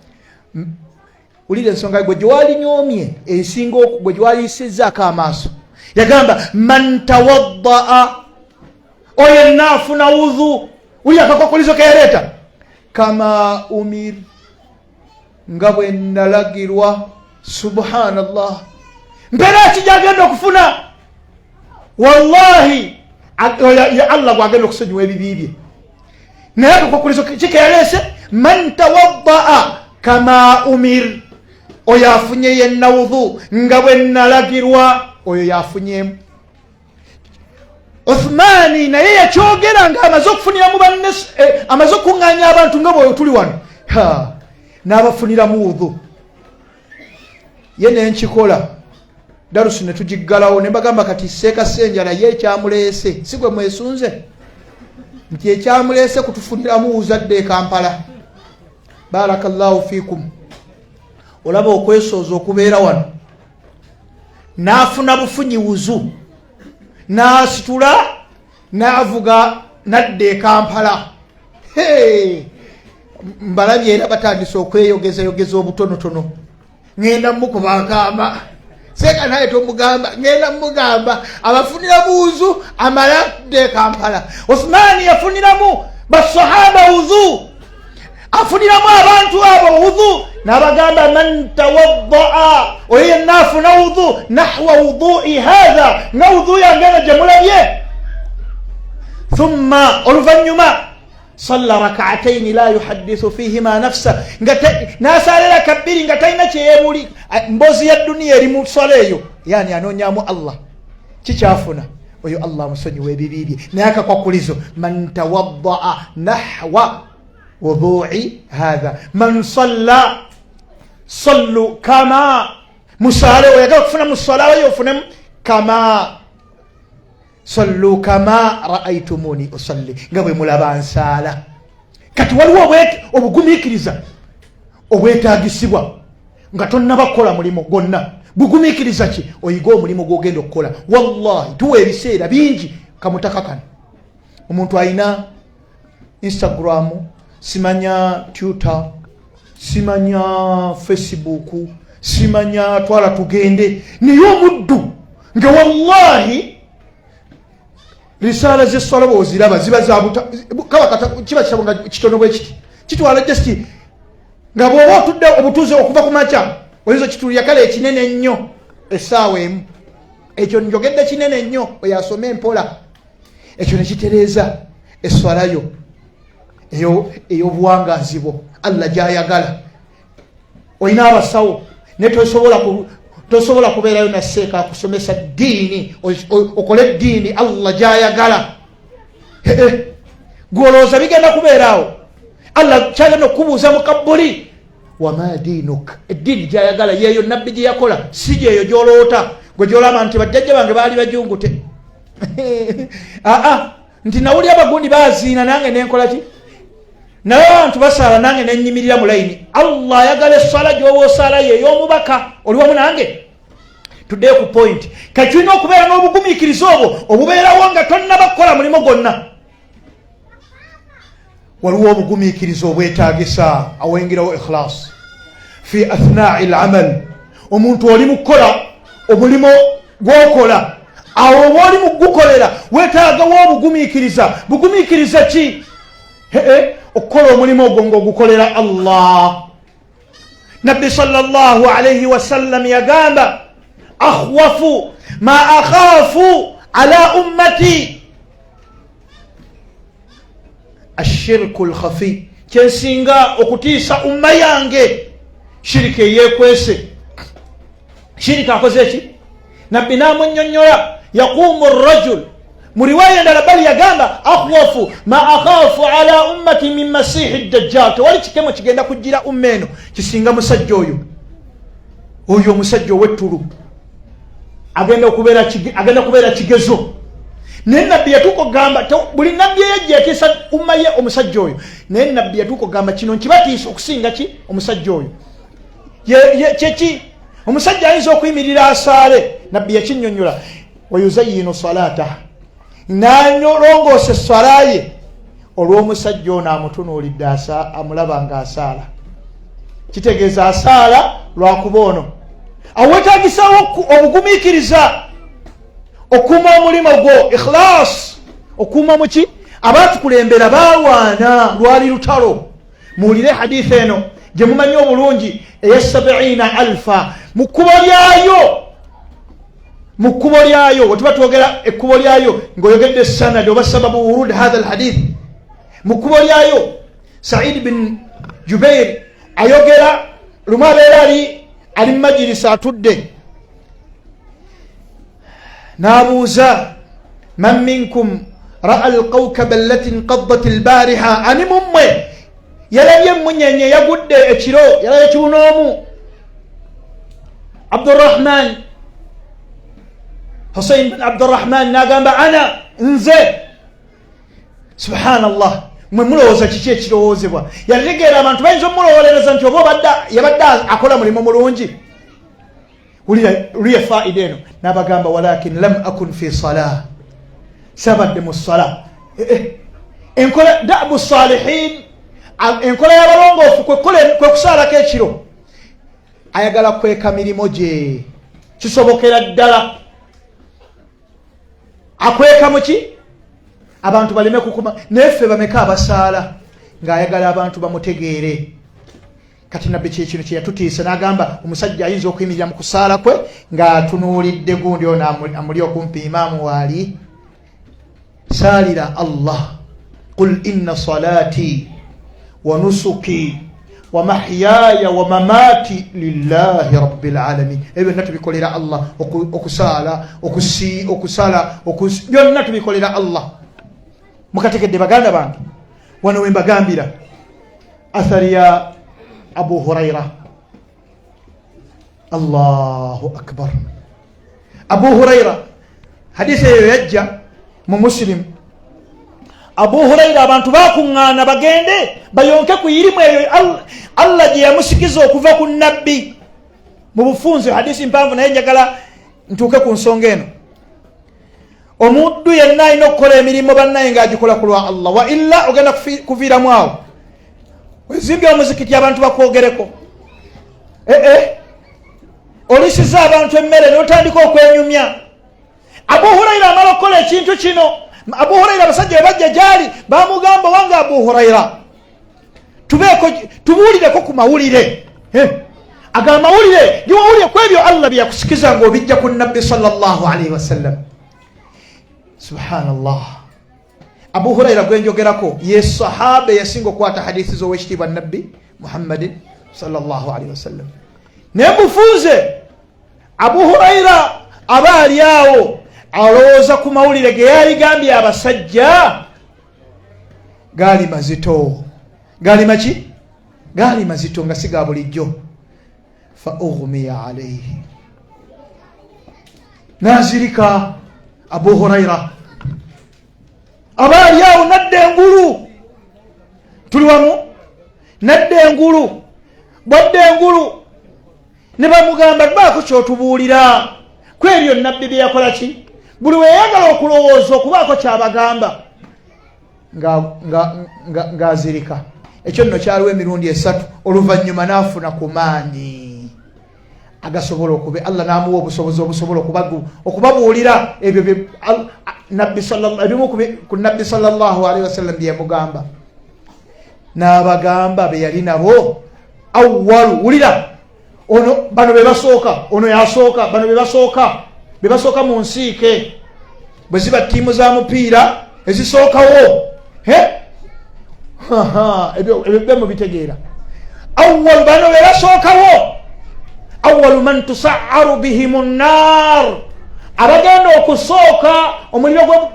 Speaker 1: wulira ensonga gwe gyewalinyoomye esinga, gwe gyewaliyisizzaako amaaso. Yagamba, man tawaddaa, oyo yenna afuna wudhu. Wulira akakwakkulizo keyaleeta, kama umir, nga bwe nalagirwa. Subhanallah, mpeera ki gyagenda okufuna? Wallahi Allah gwagenda okusonyiwa ebibi bye. Naye akakwakkulizo kikeyaleese, man tawaddaa kama umir, oyo afunye yenna wudhu nga bwe nalagirwa, oyo yafunyemu. Uthmani naye yakyogera nga amaze okufuniramu banne, amaze okuŋŋaanya abantu nga bwe tuli wano, n'abafuniramu wudhu. Ye nenkikola darusu netugiggalawo, ne mbagamba kati Seeka Senjala ye ekyamuleese si gwe mwesunze, nti ekyamuleese kutufuniramu wuzadde e Kampala. Barakallahu fikum. Olaba okwesooza okubeera wano, n'afuna bufunyi wuzu, n'asitula n'avuga nadda e Kampala. Mbalabye era batandise okweyogezayogeza obutonotono. Ŋenda mukuba akaama, seeka naye tomugamba, ŋenda mugamba abafunira buuzu amala dde Kampala. Osmaani yafuniramu basahaba wuzu, afuniramu abantu abo wuzu, n'abagamba man tawaddaa, oyo yenna afuna wudu nahwa wudui hatha, nga wudu yange eno gye mulabye, thumma, oluvannyuma, salla rakaataini la yuhadithu fihima nafsa, nga nasaala raka bbiri nga talina kyeyebuli mbozi ya duniya eri mu swala eyo, yani anoonyamu Allah. Kikyafuna oyo Allah amusonyiwa ebibi bye. Naye akakwakulizo man tawaddaa nahwa wudui hatha, man salla, sallu kama, musaale, oyagala okufuna mu swala yo ofunemu kama sallu kama raaitumuni usalli, nga bwe mulaba nsaala. Kati waliwo obugumiikiriza obwetagisibwa nga tonnaba kukola mulimu gwonna. Bugumiikiriza ki? Oyiga omulimu gwogenda okukola. Wallahi tuwa ebiseera bingi kamutaka kano, omuntu alina Instagram, simanya Twitter, simanya Facebook, simanya twala tugende, naye omuddu nga wallahi risaala zeswala bwoziraba ziba kiba kitabo nga kitono bwe kiti, kitwala just nga bw'oba otudde obutuuze okuva ku makya, oyinza okitulira kale ekinene ennyo essaawa emu. Ekyo njogedde kinene nnyo, oyo asome empola ekyo nekitereeza eswalayo ey'obuwangazi bwo Allah gyayagala. Olina abasawo, naye tosobola kubeerayo naseeka akusomesa ddiini, okole eddiini Allah gyayagala. Gwolowooza bigenda kubeeraawo? Allah kyagenda okukubuuza mu kabbuli, wama diinuk? Eddiini gyayagala yeeyo nabbi gye yakola, si gyeyo gyoloota gwe gyolaba nti bajjajja bange baali bajungute, aa nti nawulira abagundi baziina nange nenkola ki, naye abantu basaala nange nenyimirira mu layini. Allah ayagala eswala gyoba osaala yey'omubaka. Oli wamu nange? Tuddeyo ku point. Kati tulina okubeera n'obugumiikiriza obwo obubeerawo nga tonnaba kukola mulimu gwonna. Waliwo obugumiikiriza obwetagisa awengerawo ikhlas fi athnai lamal. Omuntu oli mu kukola omulimu gwokola, awo oba oli mu kugukolera, weetaagawo obugumiikiriza. Bugumiikiriza ki? Okukola omulimu ogwo ng'ogukolera Allah. Nabbi sallallahu alaihi wasallam yagamba, akhwafu ma akhafu ala ummati ashirku lkhafi, kyensinga okutiisa umma yange shirika eyekwese. Shirika akoze ki? Nabbi namunyonyola, yaqumu rajul. Mu riwaya endala bali yagamba, akhwafu ma akhafu ala ummati min masihi dajjal, tewali kikemo kigenda kujjira umma eno kisinga musajja oyo, oyo omusajja ow'ettulu agenda kubeera kigezo. Naye nabbi yatuuka okugamba, buli nabbi eyajja yatiisa umma ye omusajja oyo, naye nabbi yatuuka okugamba kino nkibatiisa okusinga ki omusajja oyo. Kyeki? Omusajja ayinza okuyimirira asaale, nabbi yakinyonyola, wayuzayinu salata, nalongoosa eswala ye olw'omusajja ono amutunuulidde, amulaba nga asaala. Kitegeeza asaala lwakuba ono. Awetagisawo obugumiikiriza okuuma omulimu gwo, ikhlas, okuuma muki abatukulembera balwana, lwali lutalo. Muwulire haditha eno gye mumanyi obulungi eya sabiina alfa. Mu kkubo lyayo, mu kkubo lyayo, wetuba twogera ekkubo lyayo ng'oyogedde sanad oba sababu wurud hatha alhadith, mu kkubo lyayo Said bin Jubair ayogera, lumu abeera ali mu majirisi atudde, n'abuuza, man minkum raa alkawkaba allati nqaddat albariha, ani mummwe yalabye emunyenye yagudde ekiro, yalabye kiwunoomu? Abdurahman, Husain bin Abdurahman nagamba, ana, nze. Subhanallah, mwe mulowooza kiki ekirowoozebwa? Yategeera abantu bayinza omulowolereza nti oba obadde yabadde akola mulimu mulungi. Wulira faida eno, nabagamba, walakin lam akun fi salah, sabadde mu sala. Enkola dabu salihin, enkola y'abalongoofu kwe kusaalako ekiro. Ayagala kweka mirimu gye, kisobokera ddala akweka muki abantu baleme kukuma. Naye ffe bameka abasaala ng'ayagala abantu bamutegeere? Kati nabbi kyekino kyeyatutiisa n'agamba, omusajja ayinza okuyimirira mu kusaala kwe ng'atunuulidde gundi ono amuli okumpi, imaamu waali. Saalira Allah. Qul inna salati wa nusuki wa mahyaya wa mamati lillahi rabbil alamin. Ebyo byonna tubikolera Allah, okusaala, okusala, byonna tubikolera Allah. Mukategedde baganda bange? Wano wembagambira athari ya Abu Huraira. Allahu akbar! Abu Huraira, hadisi eyo yajja mu Muslim. Abu Huraira, abantu bakuŋŋaana bagende bayonke ku irimu eyo Allah gye yamusikiza okuva ku nabbi. Mu bufunze, hadisi mpanvu, naye njagala ntuuke ku nsonga eno. Omuddu yenna alina okukola emirimu bannaye ng'agikola ku lwa Allah, wa illa ogenda kuviiramu awo. Wezimbye omuzikiti, abantu bakwogereko. Ee, olisiza abantu emmere n'otandika okwenyumya. Abu Huraira amala okukola ekintu kino, Abu Huraira abasajja bwe bajja gyali bamugamba, wange Abu Huraira, tubeeko tubuulireko ku mawulire. Aga amawulire giwawulire ku ebyo Allah bye yakusikiza ng'obijja ku nabbi sallallahu alaihi wasallam. Subhanallah, Abu Huraira gwenjogerako ye sahaba eyasinga okukwata hadisi z'owekitiibwa nabbi Muhammadin sallallahu alaihi wasallam. Naye mufunze, Abu Huraira aba ali awo alowooza ku mawulire ge yaligambye abasajja, gaali mazito, gaali maki? Gaali mazito nga si ga bulijjo. Fa ughmiya alaihi, nazirika. Abu Huraira aba ali awo nadda engulu, tuli wamu, nadda engulu. Bwadda engulu ne bamugamba, baako kyotubuulira ku ebyo nabbi bye yakola ki. Buli weyayagala okulowooza okubaako kyabagamba ng'azirika. Ekyo nno kyaliwo emirundi esatu. Oluvannyuma n'afuna ku maanyi agasobola okube Allah n'amuwa obusobozi obusobola okubabuulira ebyo ebimu ku nabbi sallallahu alaihi wasallam bye yamugamba. N'abagamba be yali nabo, awalu, wulira ono, bano be basooka, ono yasooka, bano be basooka, be basooka mu nsiike. Bwe ziba ttiimu za mupiira ezisookawo, ebyo be mubitegeera. Awalu, bano be basookawo, awalu man tusaaru bihim nnar, abagenda okusooka omuliro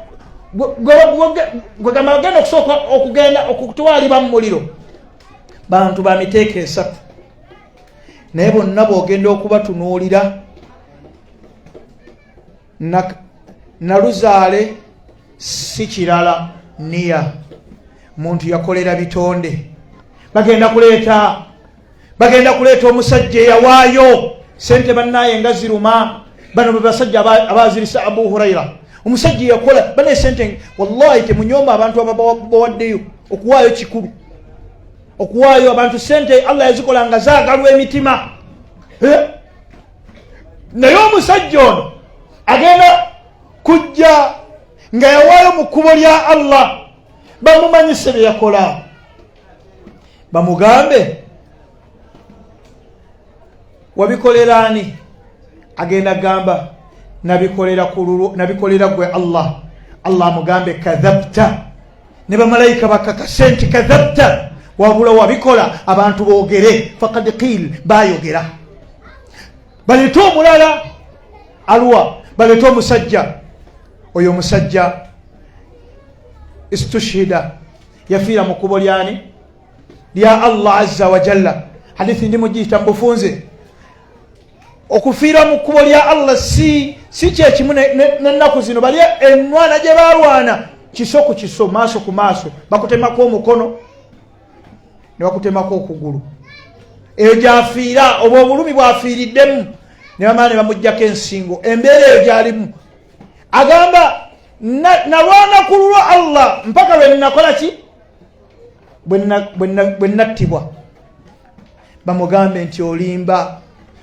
Speaker 1: gwegamba, bagenda okusooka okugenda okutwalibwa mu muliro, bantu ba miteeko esatu. Naye bonna bwogenda okubatunuulira, naluzaale si kirala, niya muntu yakolera bitonde. Bagenda kuleeta omusajja eyawaayo sente bannaye nga ziruma. Bano be basajja abazirisa Abu Huraira. Omusajja eyakola banaye sente, wallahi temunyomba abantu ababawaddeyo. Okuwaayo kikulu, okuwaayo abantu sente Allah yazikola nga zaagalwa emitima. Naye omusajja ono agenda kujja nga yawaayo mu kkubo lya Allah, bamumanyise bye yakola, bamugambe, wabikoleraani? Agenda gamba, nabikolera kululwo, nabikolera gwe Allah. Allah amugambe, kadhabta. Ne bamalayika bakakase nti kadhabta, wabula wabikola abantu boogere. Fakad qil, bayogera. Baleete omulala alwa, baleete omusajja oyo. Omusajja istushhida, yafiira mu kkubo lyani? Lya Allah azza wa jalla. Hadithi ndi mugiyita mubufunze. Okufiira mu kkubo lya Allah si si kyekimu n'ennaku zino. Bali enwana gye balwana kiso ku kiso, maaso ku maaso, bakutemako omukono ne bakutemako okugulu, eyo gyafiira oba obulumi bwafiiriddemu, ne bamala ne bamugjako ensingo. Embeera eyo gyalimu, agamba nalwana ku lulwa Allah mpaka lwe nnakola ki, bwe nattibwa. Bamugambe nti olimba,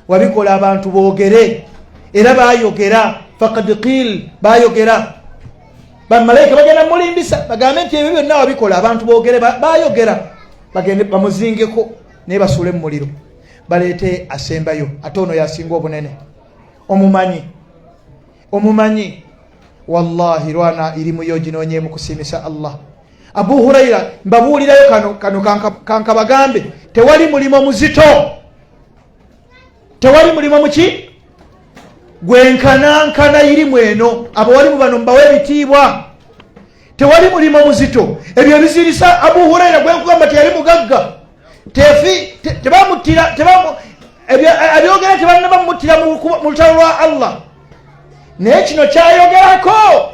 Speaker 1: wabikola abantu boogere, era bayogera. Fakad qil, bayogera. Bamalayika bagenda mulimbisa, bagambe nti ebyo byonna wabikola abantu boogere, bayogera. Bagende bamuzingeko naye basuule mu muliro, baleete asembayo. Ate ono yasinga obunene, omumanyi, omumanyi. Wallahi, lwana irimu yo ginoonyeemu kusiimisa Allah. Abu Huraira, mbabuulirayo kano kano kankabagambe, tewali mulimo muzito, tewali mulimo muki gwenkanankana irimu eno. Abawalimu bano mbawe ebitiibwa. Tewali mulimo muzito ebyo ebizirisa Abu Huraira gwenkugamba teyali mugagga, tefi tebamuttira, abyogera tebanna bamuttira mu lutalo lwa Allah. Naye kino kyayogerako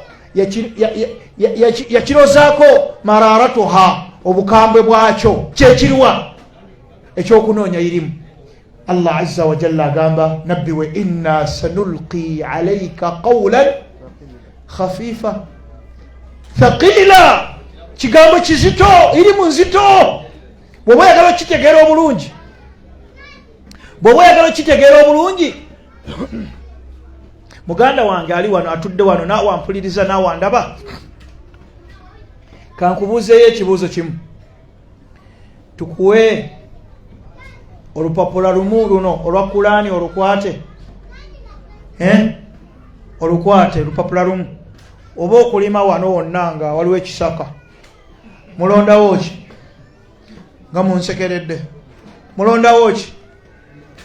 Speaker 1: yakirozaako mararatuha, obukambwe bwakyo. Kyekiriwa? Ekyokunoonya irimu. Allah azza wajalla agamba nabbi we, inna sanulqi alaika qawlan khafifa thaqila. Kigambo kizito, irimu nzito. Bwoba oyagala okitegeera obulungi, bwoba oyagala okitegeera obulungi, muganda wange ali wano, atudde wano, naawe ampuliriza, naawe andaba, kankubuuzeeyo ekibuuzo kimu. Tukuwe olupapula lumu luno olwa Kulaani, olukwate, eh? Olukwate olupapula lumu, oba okulima wano wonna nga waliwo ekisaka, mulondawo ki? Nga munsekeredde, mulondawo ki?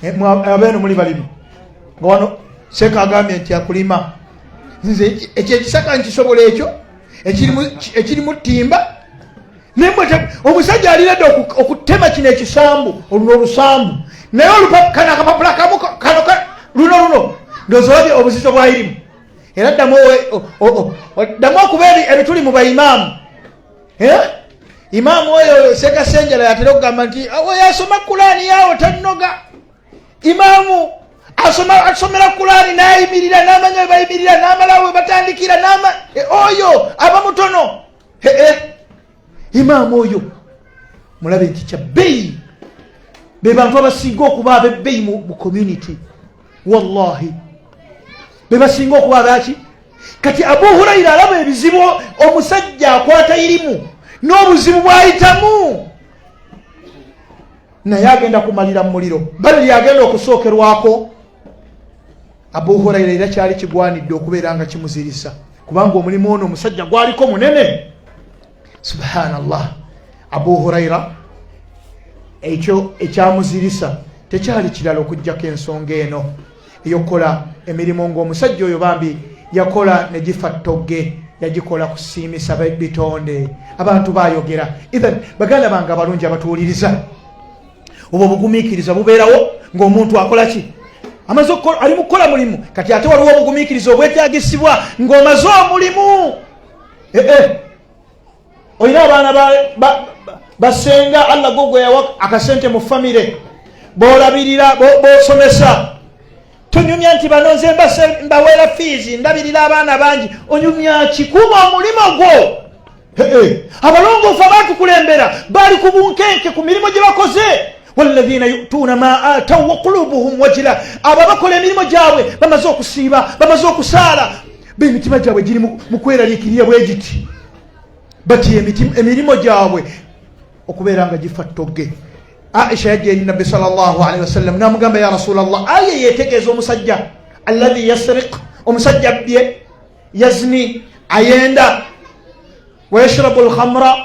Speaker 1: Eh, abeeno muli balimi, nga wano seeka agambye nti akulima. Nze ekyo ekisaka nkisobola, ekyo ekirimu ttimba. Naye omusajja aliredde okutema kino ekisambu, oluno olusambu, naye kano akapapula kamu kano luno luno, ndowooza olabye obuzito bwayirimu. Era ddamu okuba ebituli mu baimaamu. Eh? Imaamu oyo Sekasenjala yatera okugamba nti oyo asoma Kulaani yawo tanoga. Imaamu asoma, asomera Kulaani nayimirira, namanya webayimirira, namala webatandikira, eh, oyo aba mutono. Eh, imaamu oyo mulabe nti kyabbeeyi, be bantu abasinga okuba abebbeeyi mu community. Wallahi, be basinga okuba abaki. Kati Abu Huraira alaba ebizibu omusajja akwata irimu n'obuzibu bwayitamu, naye agenda kumalira mu muliro, bali lyagenda okusookerwako. Abu Huraira era kyali kigwanidde okubeera nga kimuzirisa, kubanga omulimu ono omusajja gwaliko munene. Subhanallah, Abu Huraira ekyo ekyamuzirisa tekyali kirala okugjako ensonga eno eyokukola emirimu ng'omusajja oyo bambi yakola ne gifa ttogge, yagikola kusiimisa bitonde, abantu bayogera. Ithan, baganda bange abalungi abatuwuliriza, obwo obugumiikiriza bubeerawo ng'omuntu akola ki? Amaze, ali mu kukola mulimu. Kati ate waliwo obugumiikiriza obwetagisibwa ng'omaze omulimu. Eh, eh. Olina abaana basenga, Allah go gwe yawa akasente mu famire, bolabirira, bosomesa. Tonyumya nti bano nze mbaweera fiizi, ndabirira abaana bangi. Onyumya kikuba omulimu gwo. Abalongoofu abatukulembera bali ku bunkenke ku mirimu gye bakoze. Walladhina yutuuna ma ataw wa qulubuhum wajila. Abo abakola emirimu gyabwe, bamaze okusiiba, bamaze okusaala, bemitima gyabwe giri mu kweraliikirira bwe giti, bati emirimu gyabwe okubeera nga gifa ttogge. Aisha yajja eri Nabbi salllahalihi wasallam namugamba, ya Rasulallah, aye yetegeeza omusajja alladhi yasriq, omusajja abbye, yazni, ayenda, wayashrabu lkhamra,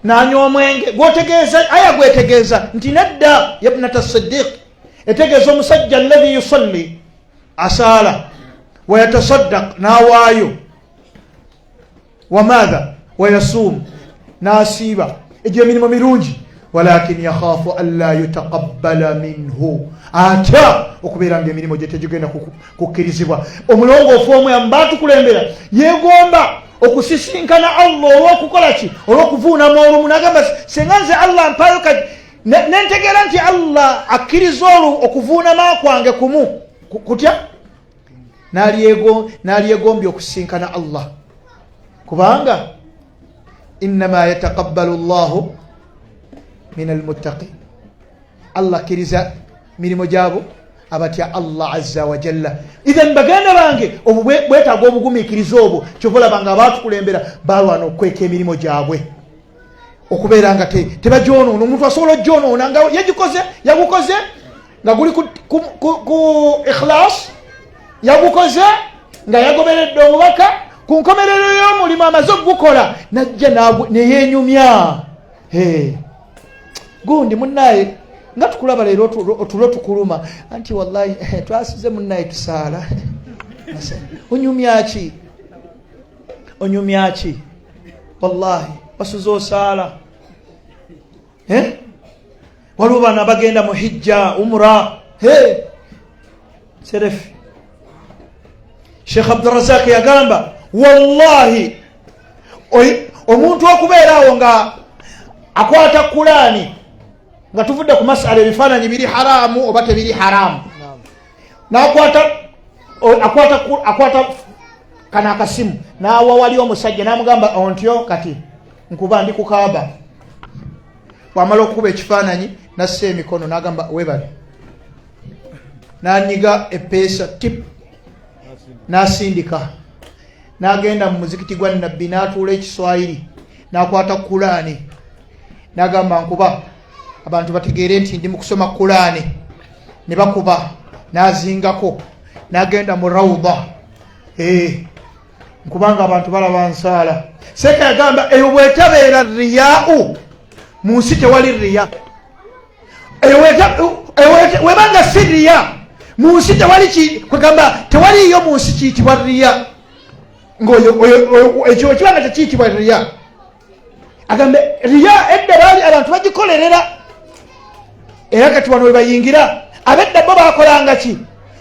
Speaker 1: nanywa omwenge, gwotegeeza? Aya gwetegeeza nti nedda, yabnata Sidiq, etegeeza omusajja alladhi yusalli, asaala, wayatasaddaq, nawaayo, wamaatha wayasuum, nasiiba. Egyo emirimu mirungi, walakin yakhafu an la yutaqabbala minhu. Atya okubeera nga emirimu gye tegigenda kukkirizibwa. Omulongoofu omu yambaatukulembera yeegomba okusisinkana Allah olw'okukola ki? Olw'okuvuunama olumu, nagamba senga nze Allah mpaayo kati nentegeera nti Allah akkiriza olu okuvuunama kwange kumu kutya, nalyegombye okusisinkana Allah, kubanga innama yataqabbalu llahu min almuttaqin, Allah akkiriza mirimu gyabo abatya Allah azza wa jalla. Ithan baganda bange, obwo bwetaaga obugumiikiriza obwo. Kyova olaba nga abaatukulembera balwana okukweka emirimu gyabwe okubeera nga tebagyonoona. Omuntu asobola okugyonoona nga yagikoze, yagukoze nga guli ku ikhlas, yagukoze nga yagoberedde omubaka, ku nkomerero y'omulimu amaze okugukola najja neyenyumya, gundi munnaye nga tukulaba leero otulo tukuluma, anti wallahi twasize munnaye tusaala. Onyumyaki? Onyumyaki? Wallahi wasuze osaala. Waliwo bano abagenda mu hijja, umra, serefi. Sheekh Abdurazak yagamba, wallahi omuntu okubeera awo nga akwata Kulaani, nga tuvudde ku masala ebifaananyi biri haramu oba tebiri haramu, nakwata akwata akwata kano akasimu nawa wali omusajja namugamba ontyo kati nkuba ndi kukaaba. Bwamala okukuba ekifaananyi nassa emikono nagamba webale, nanyiga epeesa tip nasindika, nagenda mu muzikiti gwa Nabbi natuula ekiswayiri nakwata Kulaani nagamba nkuba abantu bategeere nti ndi mu kusoma Kulaani, ne bakuba nazingako, nagenda mu rawuda nkubanga abantu balaba nsaala. Seeka yagamba eyo bwetabeera riyau mu nsi tewali riya. Webanga si riya mu nsi tewali, kwegamba tewaliyo mu nsi kiyitibwa riya, ngaoyo ekyo ekibanga tekiyitibwa riya. Agambe riya edda baali abantu bagikolerera, era kati wano webayingira abedda bo bakolanga ki?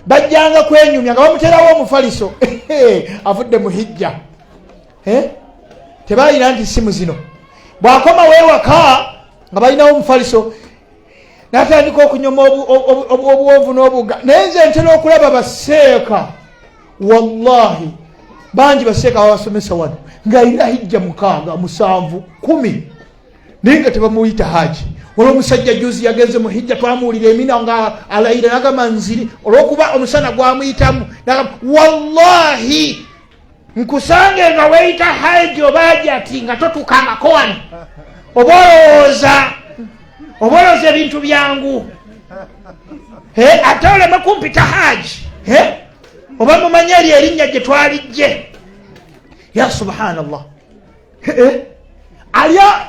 Speaker 1: Bajjanga kwenyumya nga bamuterawo omufaliso avudde mu hijja. Tebayina nti simu zino, bwakoma wewaka nga balinawo omufaliso natandika okunyoma obuwonvu n'obuga. Naye nze ntera okulaba baseeka, wallahi bangi baseeka babasomesa wano ng'alina hijja 6, 7, 10, naye nga tebamuyita haji. Waliwo omusajja juzi yagenze mu hijja, twamuwulira emina nga alayira nagamba nziri olwokuba omusana gwamuyitamu, nagamba wallahi nkusange nga weyita haji oba hajati nga totukangako wano, oba olowooza ebintu byangu, ate oleme kumpita haji, oba mumanye eryo erinnya gye twalijje. Ya subhanallah,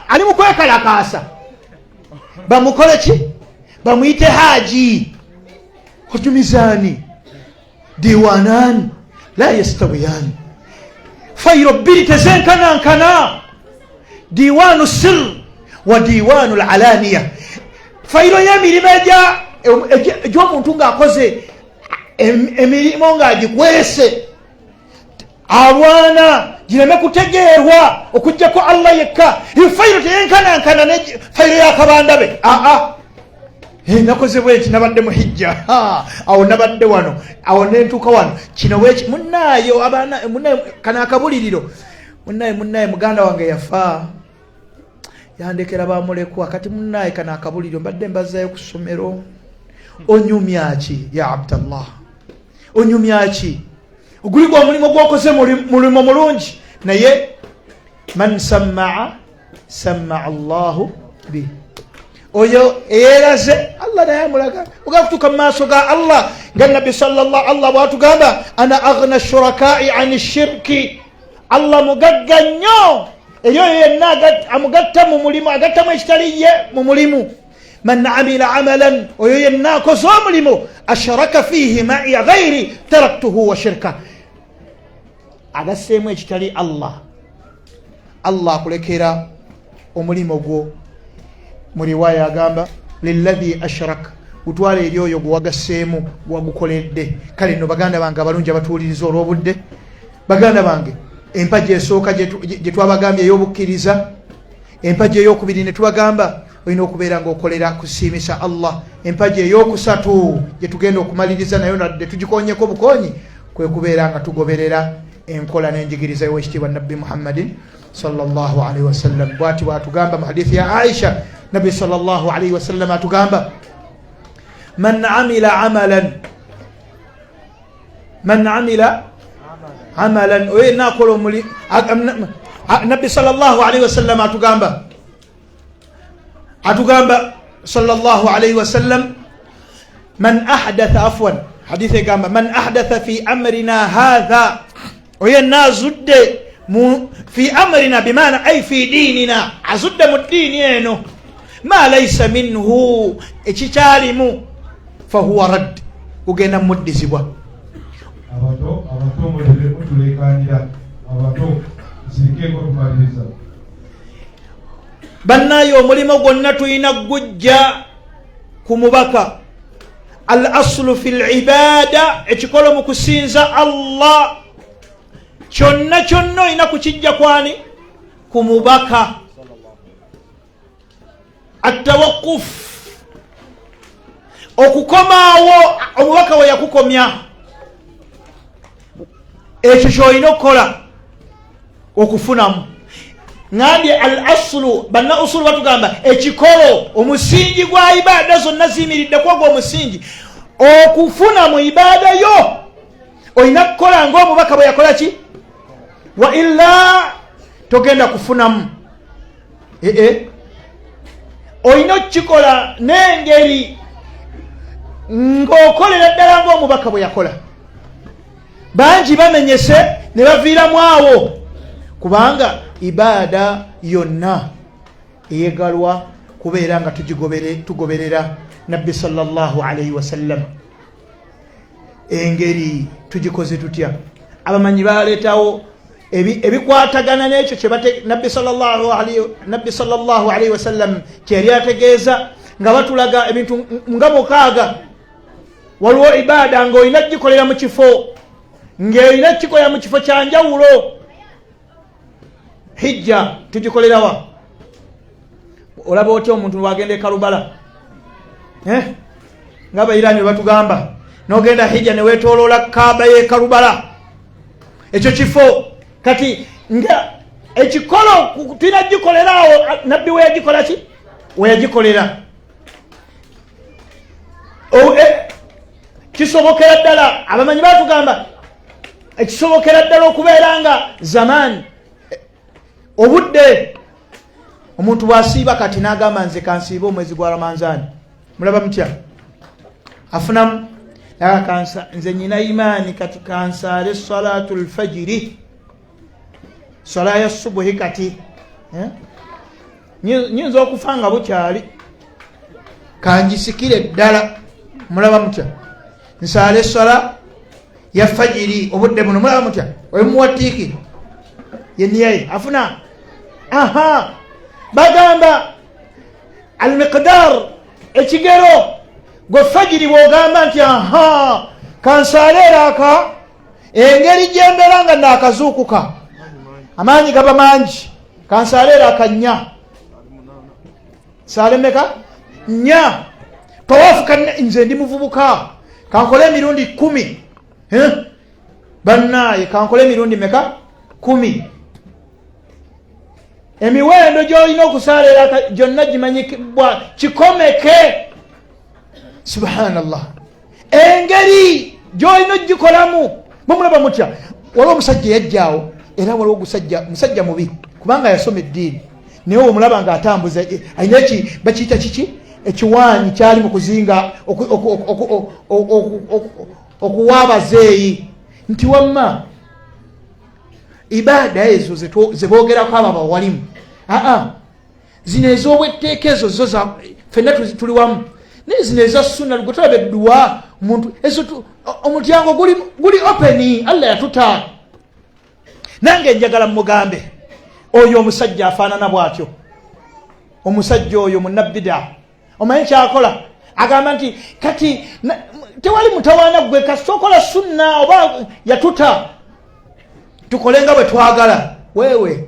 Speaker 1: ali mu kwekalakaasa bamukole ki? Bamuyite haji. Ojumizaani diwanani la yastawiyani, fayiro bbiri tezenkanankana, diwanu sir wa diwanu lalaniya. Fayiro y'emirimu egy'omuntu ng'akoze emirimu ng'agikwese alwana gireme kutegeerwa okujjako Allah yekka, eyo fayiro teyenkanankana ne fayiro y'akabandabe. Aa, nakoze bweki, nabadde mu hijja, awo nabadde wano, awo nentuuka wano, kino bweki munnaayo abaana munaayo kano akabuliriro munaayo munaayo muganda wange yafa yandekera bamulekwa, kati munaaye kano akabuliriro mbadde mbazaayo ku ssomero. Onyumya ki ya Abdallah? Onyumya ki? Oguli gwa mulimu gwokoze mulimu mulungi, naye man sammaa sammaa Allahu bi, oyo eyeraze Allah naye amulaga. Ogenda kutuuka mu maaso ga Allah nga Nabbi sallallahu Allah bwatugamba ana aghna shurakai ani shirki, Allah mugagga nnyo eri oyo yenna amugatta mu mulimu, agattamu ekitali ye mu mulimu. Man amila amalan, oyo yenna akoze omulimu, asharaka fihi maiya ghairi taraktuhu wa shirka, agasseemu ekitali Allah, Allah akulekera omulimu gwo. Mu riwaya agamba lilladhi ashrak Gutwala eri oyo gwewagasseemu, gwewagukoledde. Kale nno baganda bange abalungi abatuwuliriza olw'obudde, baganda bange, empagi esooka gye twabagambye ey'obukkiriza, empagi ey'okubiri ne tubagamba olina okubeera ng'okolera kusiimisa Allah, empagi ey'okusatu gye tugenda okumaliriza nayo nadde tugikonyeko obukonyi kwe kubeera nga tugoberera enkola n'enjigiriza y'owekitiibwa Nabbi Muhammadin sallallahu alaihi wasallam. Bwati bwatugamba mu hadithi ya Aisha, Nabbi sallallahu alaihi wasallam atugamba, man amila amalan, man amila amalan, oyo yenna akola omuli, Nabbi sallallahu alaihi wasallam atugamba sallallahu alaihi wasallam, man ahdatha, afwan, hadithi egamba, man ahdatha fi amrina hadha, oyo yenna azudde fi amrina, bimaana ay fi diinina, azudde mu ddiini eno ma laisa minhu, ekikyalimu, fahuwa radd, gugenda muddizibwa.
Speaker 2: Abato, abato, mutulekanira abato, nsirikeeko tumaliriza.
Speaker 1: Bannaye, omulimu gwonna tulina gujja ku mubaka. Al aslu fi libada, ekikolo mu kusinza Allah kyonna kyonna olina kukijja kwani? Ku mubaka. Atawakuf, okukomaawo omubaka we yakukomya, ekyo kyolina okukola okufunamu. Ngambye al asulu, banna usulu batugamba ekikolo, omusingi gwa ibaada zonna ziyimiridde kwogwo omusingi. Okufuna mu ibaada yo olina kukola ngaomubaka bwe yakola ki, wa illa togenda kufunamu. Ee, olina okukikola n'engeri ng'okolera ddala ng'omubaka bwe yakola. Bangi bamenyese ne baviiramu awo, kubanga ibaada yonna eyegalwa kubeera nga tugoberera Nabbi sallallahu alaihi wasallam. Engeri tugikoze tutya? Abamanyi baleetawo ebikwatagana n'ekyo Nabbi sallallahu alaihi wasallam kyeyali ategeeza, nga batulaga ebintu nga 6. Waliwo ibaada ng'olina gikolera mu kifo, ng'olina kikolera mu kifo kyanjawulo. Hijja tugikolerawa? Olaba otya omuntu wagenda e Karubala, eh? Nga Abairani batugamba nogenda hijja newetoloola Kaaba ye Karubala, ekyo kifo. Kati nga ekikolo tulina gikolera awo Nabbi weyagikola ki, weyagikolera. Kisobokera ddala, abamanyi batugamba ekisobokera ddala okubeera nga zamaani, obudde, omuntu bwasiiba kati n'agamba nze kansiibe omwezi gwa Ramanzaani, mulaba mutya? Afunamu. Nze nyina imaani, kati kansaale salatu lfajiri, swala ya subuhi, kati eh? Nyinza okufa nga bukyali, kanjisikire ddala. Mulaba mutya? Nsaale swala ya fajiri obudde buno, mulaba mutya? Oyo muwatiiki yeniyaye afuna. Aha, bagamba almiqdar, ekigero gwe fajiri bwogamba nti aha, kansaale eraka, engeri gyembeera nga nakazuukuka amaanyi gaba mangi, kansaale eraka 4, saale meka? 4. Tawafu, nze ndi muvubuka, kankole emirundi 10. Bannaaye, kankole emirundi meka? 10. Emiwendo gyolina okusaala eraka gyonna gimanyikibwa kikomeke. Subhanallah, engeri gyolina ogikolamu. Mumulaba mutya? Waliwo omusajja yajjaawo, era waliwo ogusajja, musajja mubi kubanga yasoma eddiini, naye omulaba nga atambuza alina eki bakiyita kiki, ekiwaanyi kyali mu kuzinga okuwa abazeeyi nti wamma ibaada ezo zebogerako abo abawalimu, aa, zino ez'obwetteeka ezo zo fenna tuli wamu, naye zino eza sunna, gwe tulaba edduwa omuntu ezo, omulyango guli open, Allah yatuta. Nange njagala mugambe oyo omusajja afaanana bw'atyo, omusajja oyo munabida, omanyi kyakola? Agamba nti kati tewali mutawaana, gwe kasita okola sunna oba yatuta tukole nga bwe twagala. Weewe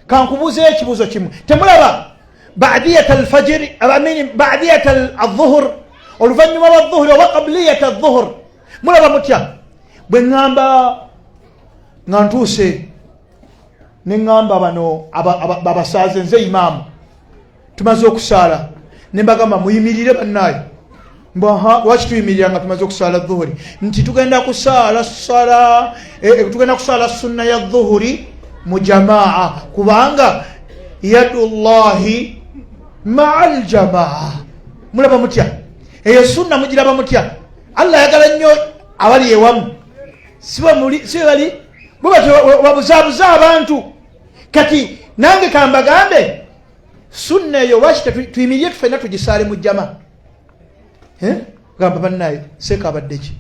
Speaker 1: kankubuuzeyo ekibuuzo kimu. Temulaba badiyat alfajiri, amini badiyat aldhuhur, oluvannyuma lwa dhuhuri oba qabliyat aldhuhur? Mulaba mutya bwe ŋŋamba nga ntuuse ne ŋŋamba bano babasaaze, nze imaamu, tumaze okusaala, ne mbagamba muyimirire bannaayo? Mbaha, lwaki tuyimirira nga tumaze okusaala dhuhuri? Nti tugenda kusaala sala, tugenda kusaala sunna ya dhuhuri mu jamaa, kubanga yadullahi maa aljamaa. Mulaba mutya eyo sunna? Mugiraba mutya? Allah ayagala nnyo abali ewamu, si bali bwe batyo babuzaabuza abantu. Kati nange kambagambe, sunna eyo lwaki tuyimirire tufenna tugisaale mu jama? Gamba bannaye, seeka abadde ki?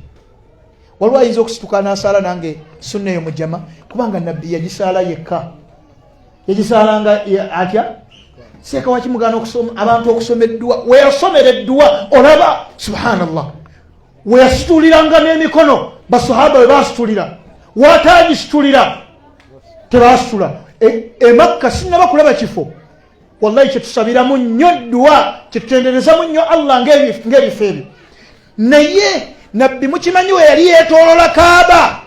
Speaker 1: Waliwo ayinza okusituka n'asaala nange sunna eyo mu jama? Kubanga nabbi yagisaala yekka. Yagisaalanga atya? Seeka, wakimugaana abantu okusoma edduwa? Weyasomera edduwa, olaba, subhanallah, weyasituliranga n'emikono, basahaba we basitulira, watagisitulira tebasitula. Emakka sinaba kulaba kifo wallahi kyetusabiramu nnyo dduwa, kyetutenderezamu nnyo Allah ng'ebifo ebyo. Naye nabbi mukimanyi we yali yeetoolola Kaaba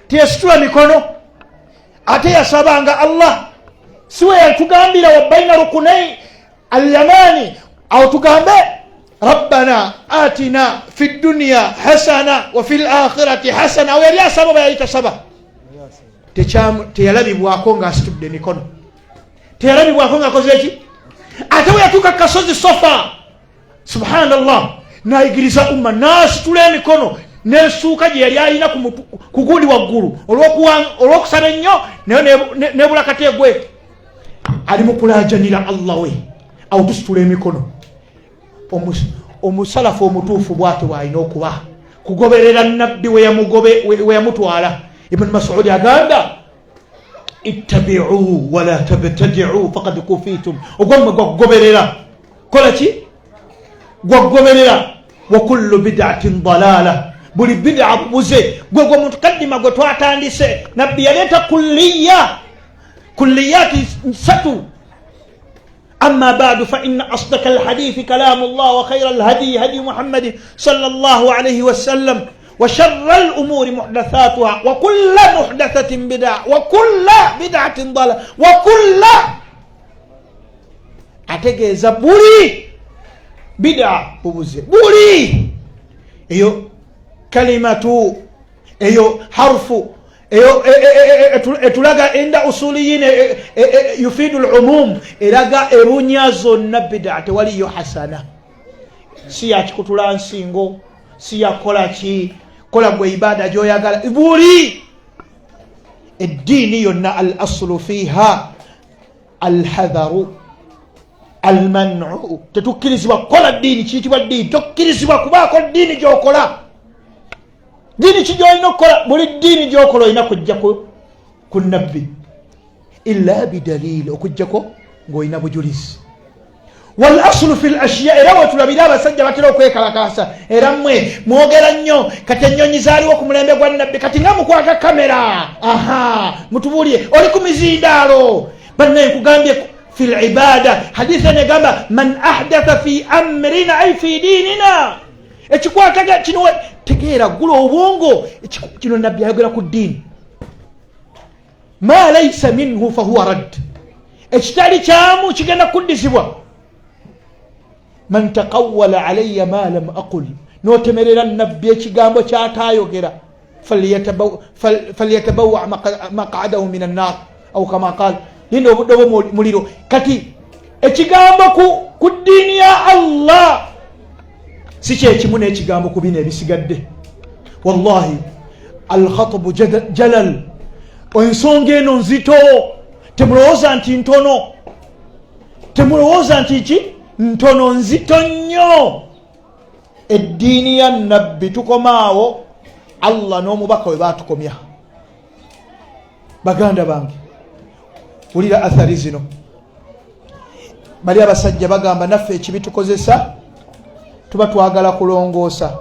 Speaker 1: teyasitula mikono, ate yasabanga Allah. Si we yatugambira wa baina rukunai alyamani, awo tugambe rabbana atina fi dunya hasana wa fi lakhirati hasana? Awo yali asaba oba yali tasaba? Teyalabibwako ng'asitudde emikono, teyalabibwako ng'akoze eki. Ate we yatuuka kasozi Sofa, subhanallah, nayigiriza umma nasitula emikono n'ensuuka gye yali alina ku gundi waggulu olw'okusaba ennyo, naye nebulakati egwe ali mu kulajanira Allah we. Awo tusitula emikono. Omusalafu omutuufu bwate bwalina okuba kugoberera nabbi we yamutwala. Ibuni Masudi agamba, ittabiu wala tabtadiu fakad kufitum. Ogwammwe gwakugoberera, kola ki? Gwakugoberera. Wa kullu bidatin dalala, buli bidaa bubuze. Gwe gwe mutakaddima gwe twatandise. Nabbi yaleeta kulliya, kulliyati satu. أما بعد، فإن أصدق الحديث كلام الله، وخير الهدي هدي محمد صلى الله عليه وسلم، وشر الأمور محدثاتها، وكل محدثة بدعة، وكل بدعة ضلالة، وكل ategeeza buli bida bubuze. Buli eyo kalimatu, eyo harfu eyo etulaga inda usuliyin yufidu lumum, eraga ebunya zonna bida, tewaliyo hasana. Si yakikutula nsingo, si yakola ki, kola gwe ibada gyoyagala. Buli eddiini yonna, al aslu fiha alhadharu almanu. Tetukkirizibwa kukola ddiini kiyitibwa ddiini. Tokkirizibwa kubaako ddiini gyokola. Ddiini ki gyolina okukola? Buli ddiini gyokola olina kujja ku nabbi, illa bidalili, okugjako ng'olina bujulizi. Wal aslu fi lashiya. Era wetulabire abasajja batera okwekalakasa, era mmwe mwogera nnyo. Kati ennyonyi zaaliwo ku mulembe gwa nabbi? Kati nga mukwata kamera, aha, mutubuulye oli ku mizindaalo. Bannaye, nkugambye, fi libada, hadisi eno egamba man ahdatha fi amrina, ay fi dinina. Ekikwataga kino, tegeera, gula obwongo. Kino nabbi ayogera ku ddiini. Ma laisa minhu fahuwa radd, ekitali kyamu kigenda kuddizibwa. Man taqawala alaya ma lam aqul, notemerera nabbi ekigambo kyatayogera, falyatabawa maqadahu min annar, au kama qal, linda obudde bwo muliro. Kati ekigambo ku ddiini ya Allah si kyekimu n'ekigambo ku bino ebisigadde. Wallahi, alkhatabu jalal. Ensonga eno nzito, temulowooza nti ntono, temulowooza nti ki ntono, nzito nnyo. Eddiini ya nabbi, tukomaawo Allah n'omubaka we batukomya. Baganda bange, wulira athari zino. Bali abasajja bagamba naffe ekibi tukozesa, tuba twagala kulongoosa,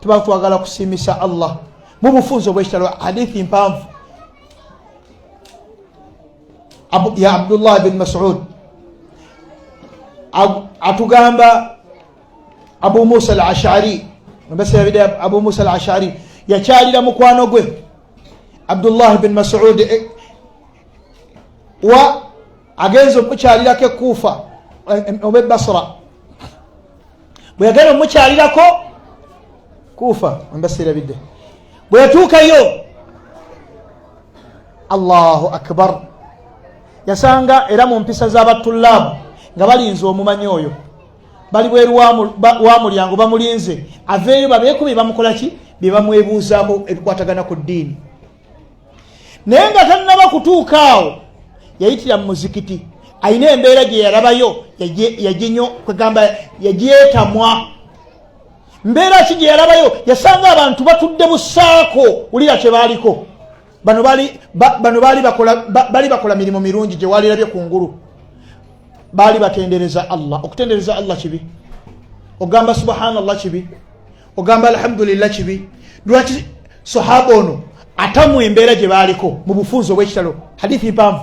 Speaker 1: tuba twagala kusiimisa Allah. Mu bufunze obwekitalo, hadithi mpanvu ya Abdullah bin Masud atugamba Abu Musa al Ashari, mbasirabidde, Abu Musa al Ashari yakyalira mukwano gwe Abdullah bin Masud, wa agenze okumukyalirako ekuufa oba ebasra. Bwe yagenda omukyalirako Kuufa, mbasirabidde, bwe yatuukayo, Allahu akbar, yasanga era mu mpisa z'abatulaabu nga balinze omumanyi oyo, bali bweru wa mulyango bamulinze aveeyo babeeko bye bamukola ki, bye bamwebuuzaako ebikwatagana ku ddiini. Naye nga tannaba kutuuka awo, yayitira mu muzikiti, alina embeera gye yalabayo, yaginyo kwegamba yagyetamwa. Mbeera ki gye yalabayo? Yasanga abantu batudde busaako. Wulira kye baaliko bano, bali bakola mirimu mirungi gye walirabye kungulu. Baali batendereza Allah. Okutendereza Allah kibi? Ogamba subhanallah kibi? Ogamba alhamdulillah kibi? Lwaki sahaba ono atamu embeera gye baaliko? Mu bufunzi obwekitalo, hadithi mpanvu,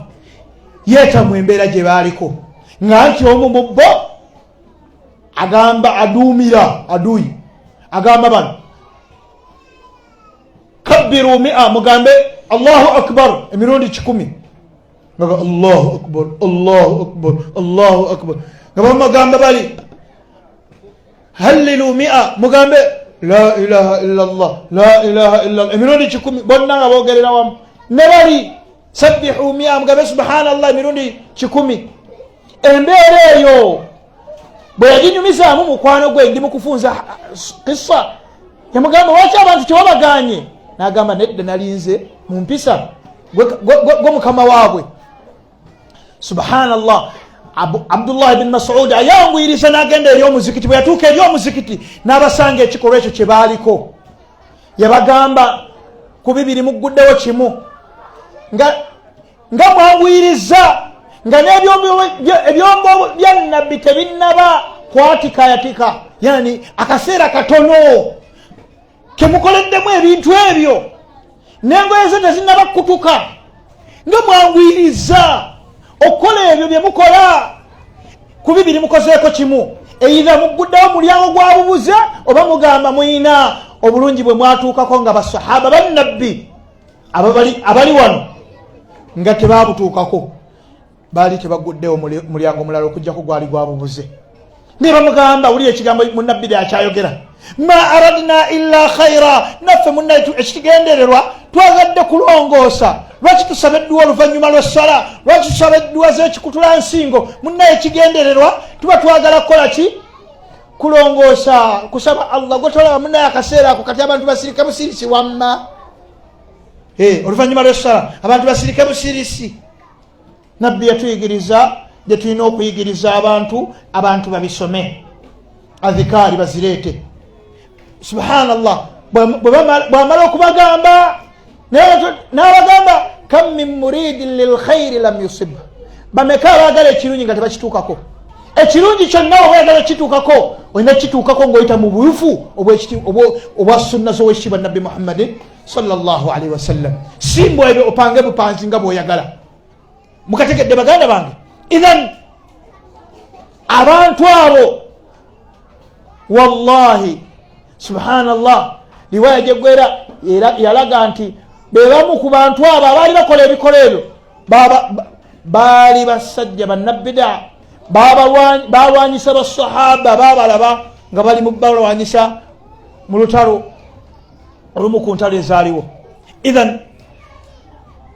Speaker 1: yeetamu embeera gye baaliko, nga nti omu mu bo agamba, aduumira aduyi, agamba bano, kabbiru mia, mugambe Allahu akbar emirundi 100. Nga Allahu akbar, Allahu akbar, Allahu akbar. Nga bamagamba bali, hallilu mia, mugambe la ilaha illa Allah, la ilaha illa Allah emirundi 100. Bonna nga bogerera wamu. Ne bali, sabbihu mia, mugambe subhanallah emirundi 100. Embeera eyo bwe yaginyumizaamu mukwano gwe, ndi mukufunza kissa, yamugamba, lwaki abantu tewabaganye? Nagamba, nedda, nalinze mu mpisa gwe mukama waabwe. Subhanallah, Abdullah bin Masud ayanguyiriza n'agenda eri omuzikiti. Bwe yatuuka eri omuzikiti n'abasanga ekikolwa ekyo kye baaliko, yabagamba, ku bibiri mugguddewo kimu, nga mwanguyiriza nga n'ebyombo bya Nabbi tebinnaba kwatikayatika, yani akaseera katono kemukoleddemu ebintu ebyo, n'engoye ze tezinnaba kukutuka, nga mwanguyiriza okukola ebyo bye mukola. Ku bibiri mukozeeko kimu, either mugguddewo mulyango gwa bubuze, oba mugamba muyina obulungi bwe mwatuukako nga basahaba bannabbi abali wano nga tebabutuukako. Baali tebaguddewo mulyango mulala okugjako gwali gwa bubuze. Ne bamugamba, wulira ekigambo munabbiri akyayogera, ma aradna illa khaira, naffe munaitu ekigendererwa twagadde kulongoosa. Lwaki tusaba edduwa oluvannyuma lwessala? Lwaki tusaba edduwa z'ekikutula nsingo? Munnaye, ekigendererwa tuba twagala kukola ki? Kulongoosa, kusaba Allah. Gwe tolaba munnaye akaseera ako kati abantu basirike busirisi wamma, oluvannyuma lwessala abantu basirike busirisi. Nabbi yatuyigiriza gye tulina okuyigiriza abantu, abantu babisome, adhikaari bazireete. Subhanallah, bwamala okubagamba n'abagamba, kam min muridin lilkhairi lam yusib, bameka abaagala ekirungi nga tebakituukako? Ekirungi kyonna oba oyagala kituukako, olina kituukako ng'oyita mu buyufu obwa sunna z'owekitiibwa Nabbi Muhammadin sallallahu alaihi wasallam. Simbwa ebyo opange bupanzi nga bw'oyagala. Mukategedde baganda bange? Ithan abantu abo, wallahi, subhanallah, riwaya gyegwera yalaga nti bebamu ku bantu abo abaali bakola ebikola ebyo, baali basajja bannabida, balwanyisa basahaba, babalaba nga bali mu balwanyisa mu lutalo olumu ku ntalo ezaaliwo. Ithan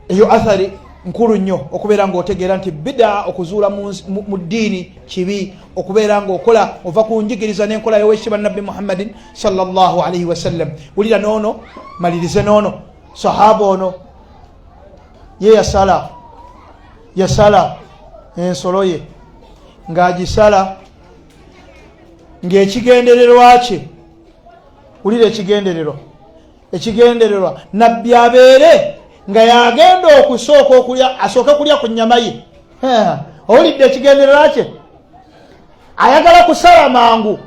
Speaker 1: eyo athari nkulu nnyo okubeera ngaotegeera nti bida okuzuula mu ddiini kibi, okubeera ngaokola ova ku njigiriza n'enkola yowekitiibwa Nabbi Muhammadin sallallahu alaihi wasallam. Wulira noono, malirize noono sahaba ono, ye yasala ensolo ye ng'agisala ng'ekigendererwa kye, wulira ekigendererwa, Nabbi abeere nga yagenda okusooka okulya, asooke kulya ku nyama ye. Owulidde ekigendererwa kye? Ayagala kusala mangu.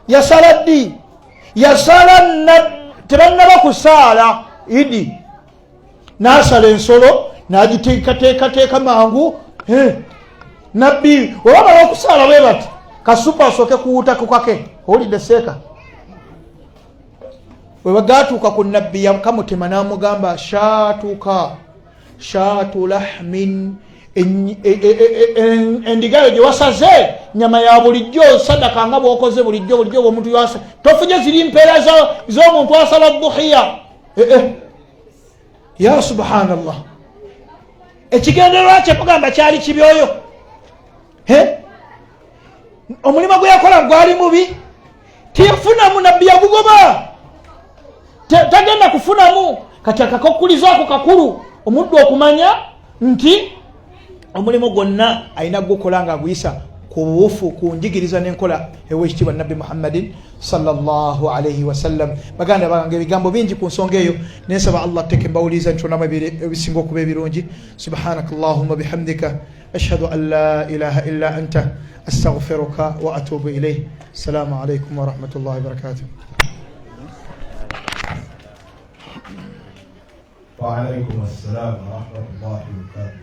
Speaker 1: Yasala ddi? Yasala tebannaba kusaala idi, n'asala ensolo n'agiteekateekateeka mangu. Nabbi oba bamala okusaala bwe bati, kasupu asooke kuwuuta kukake. Owulidde seeka? Bwe bagatuuka ku nabbi yakamutema n'amugamba, shatuka shatu lahmin, endigayo gye wasaze nyama ya bulijjo, sadaka nga bwokoze bulijjo bulijjo bwomuntu yasa, tofunye ziri mpeera z'omuntu asala duhiya. Ya subhanallah, ekigendererwa kye mugamba kyali kibi oyo? Omulimu gwe yakola gwali mubi? Tiyafunamu, nabbi yagugoba, tagenda kufunamu. Kati akakokulizo ako kakulu omuddu okumanya nti omulimu gwonna alina gukola nga aguyisa ku buwufu, ku njigiriza n'enkola ew'ekitiibwa nabbi Muhammadin sallallahu alaihi wasallam. Baganda bange, ebigambo bingi ku nsonga eyo, nensaba Allah tteke mbawuliriza ntunamu ebisinga okuba ebirungi. Subhanaka allahumma bihamdika, ashhadu an la ilaha illa anta, astaghfiruka wa atubu ilaih. Assalamu alaikum warahmatullahi wabarakatuh.
Speaker 2: وعليكم السلام ورحمة الله وبركاته.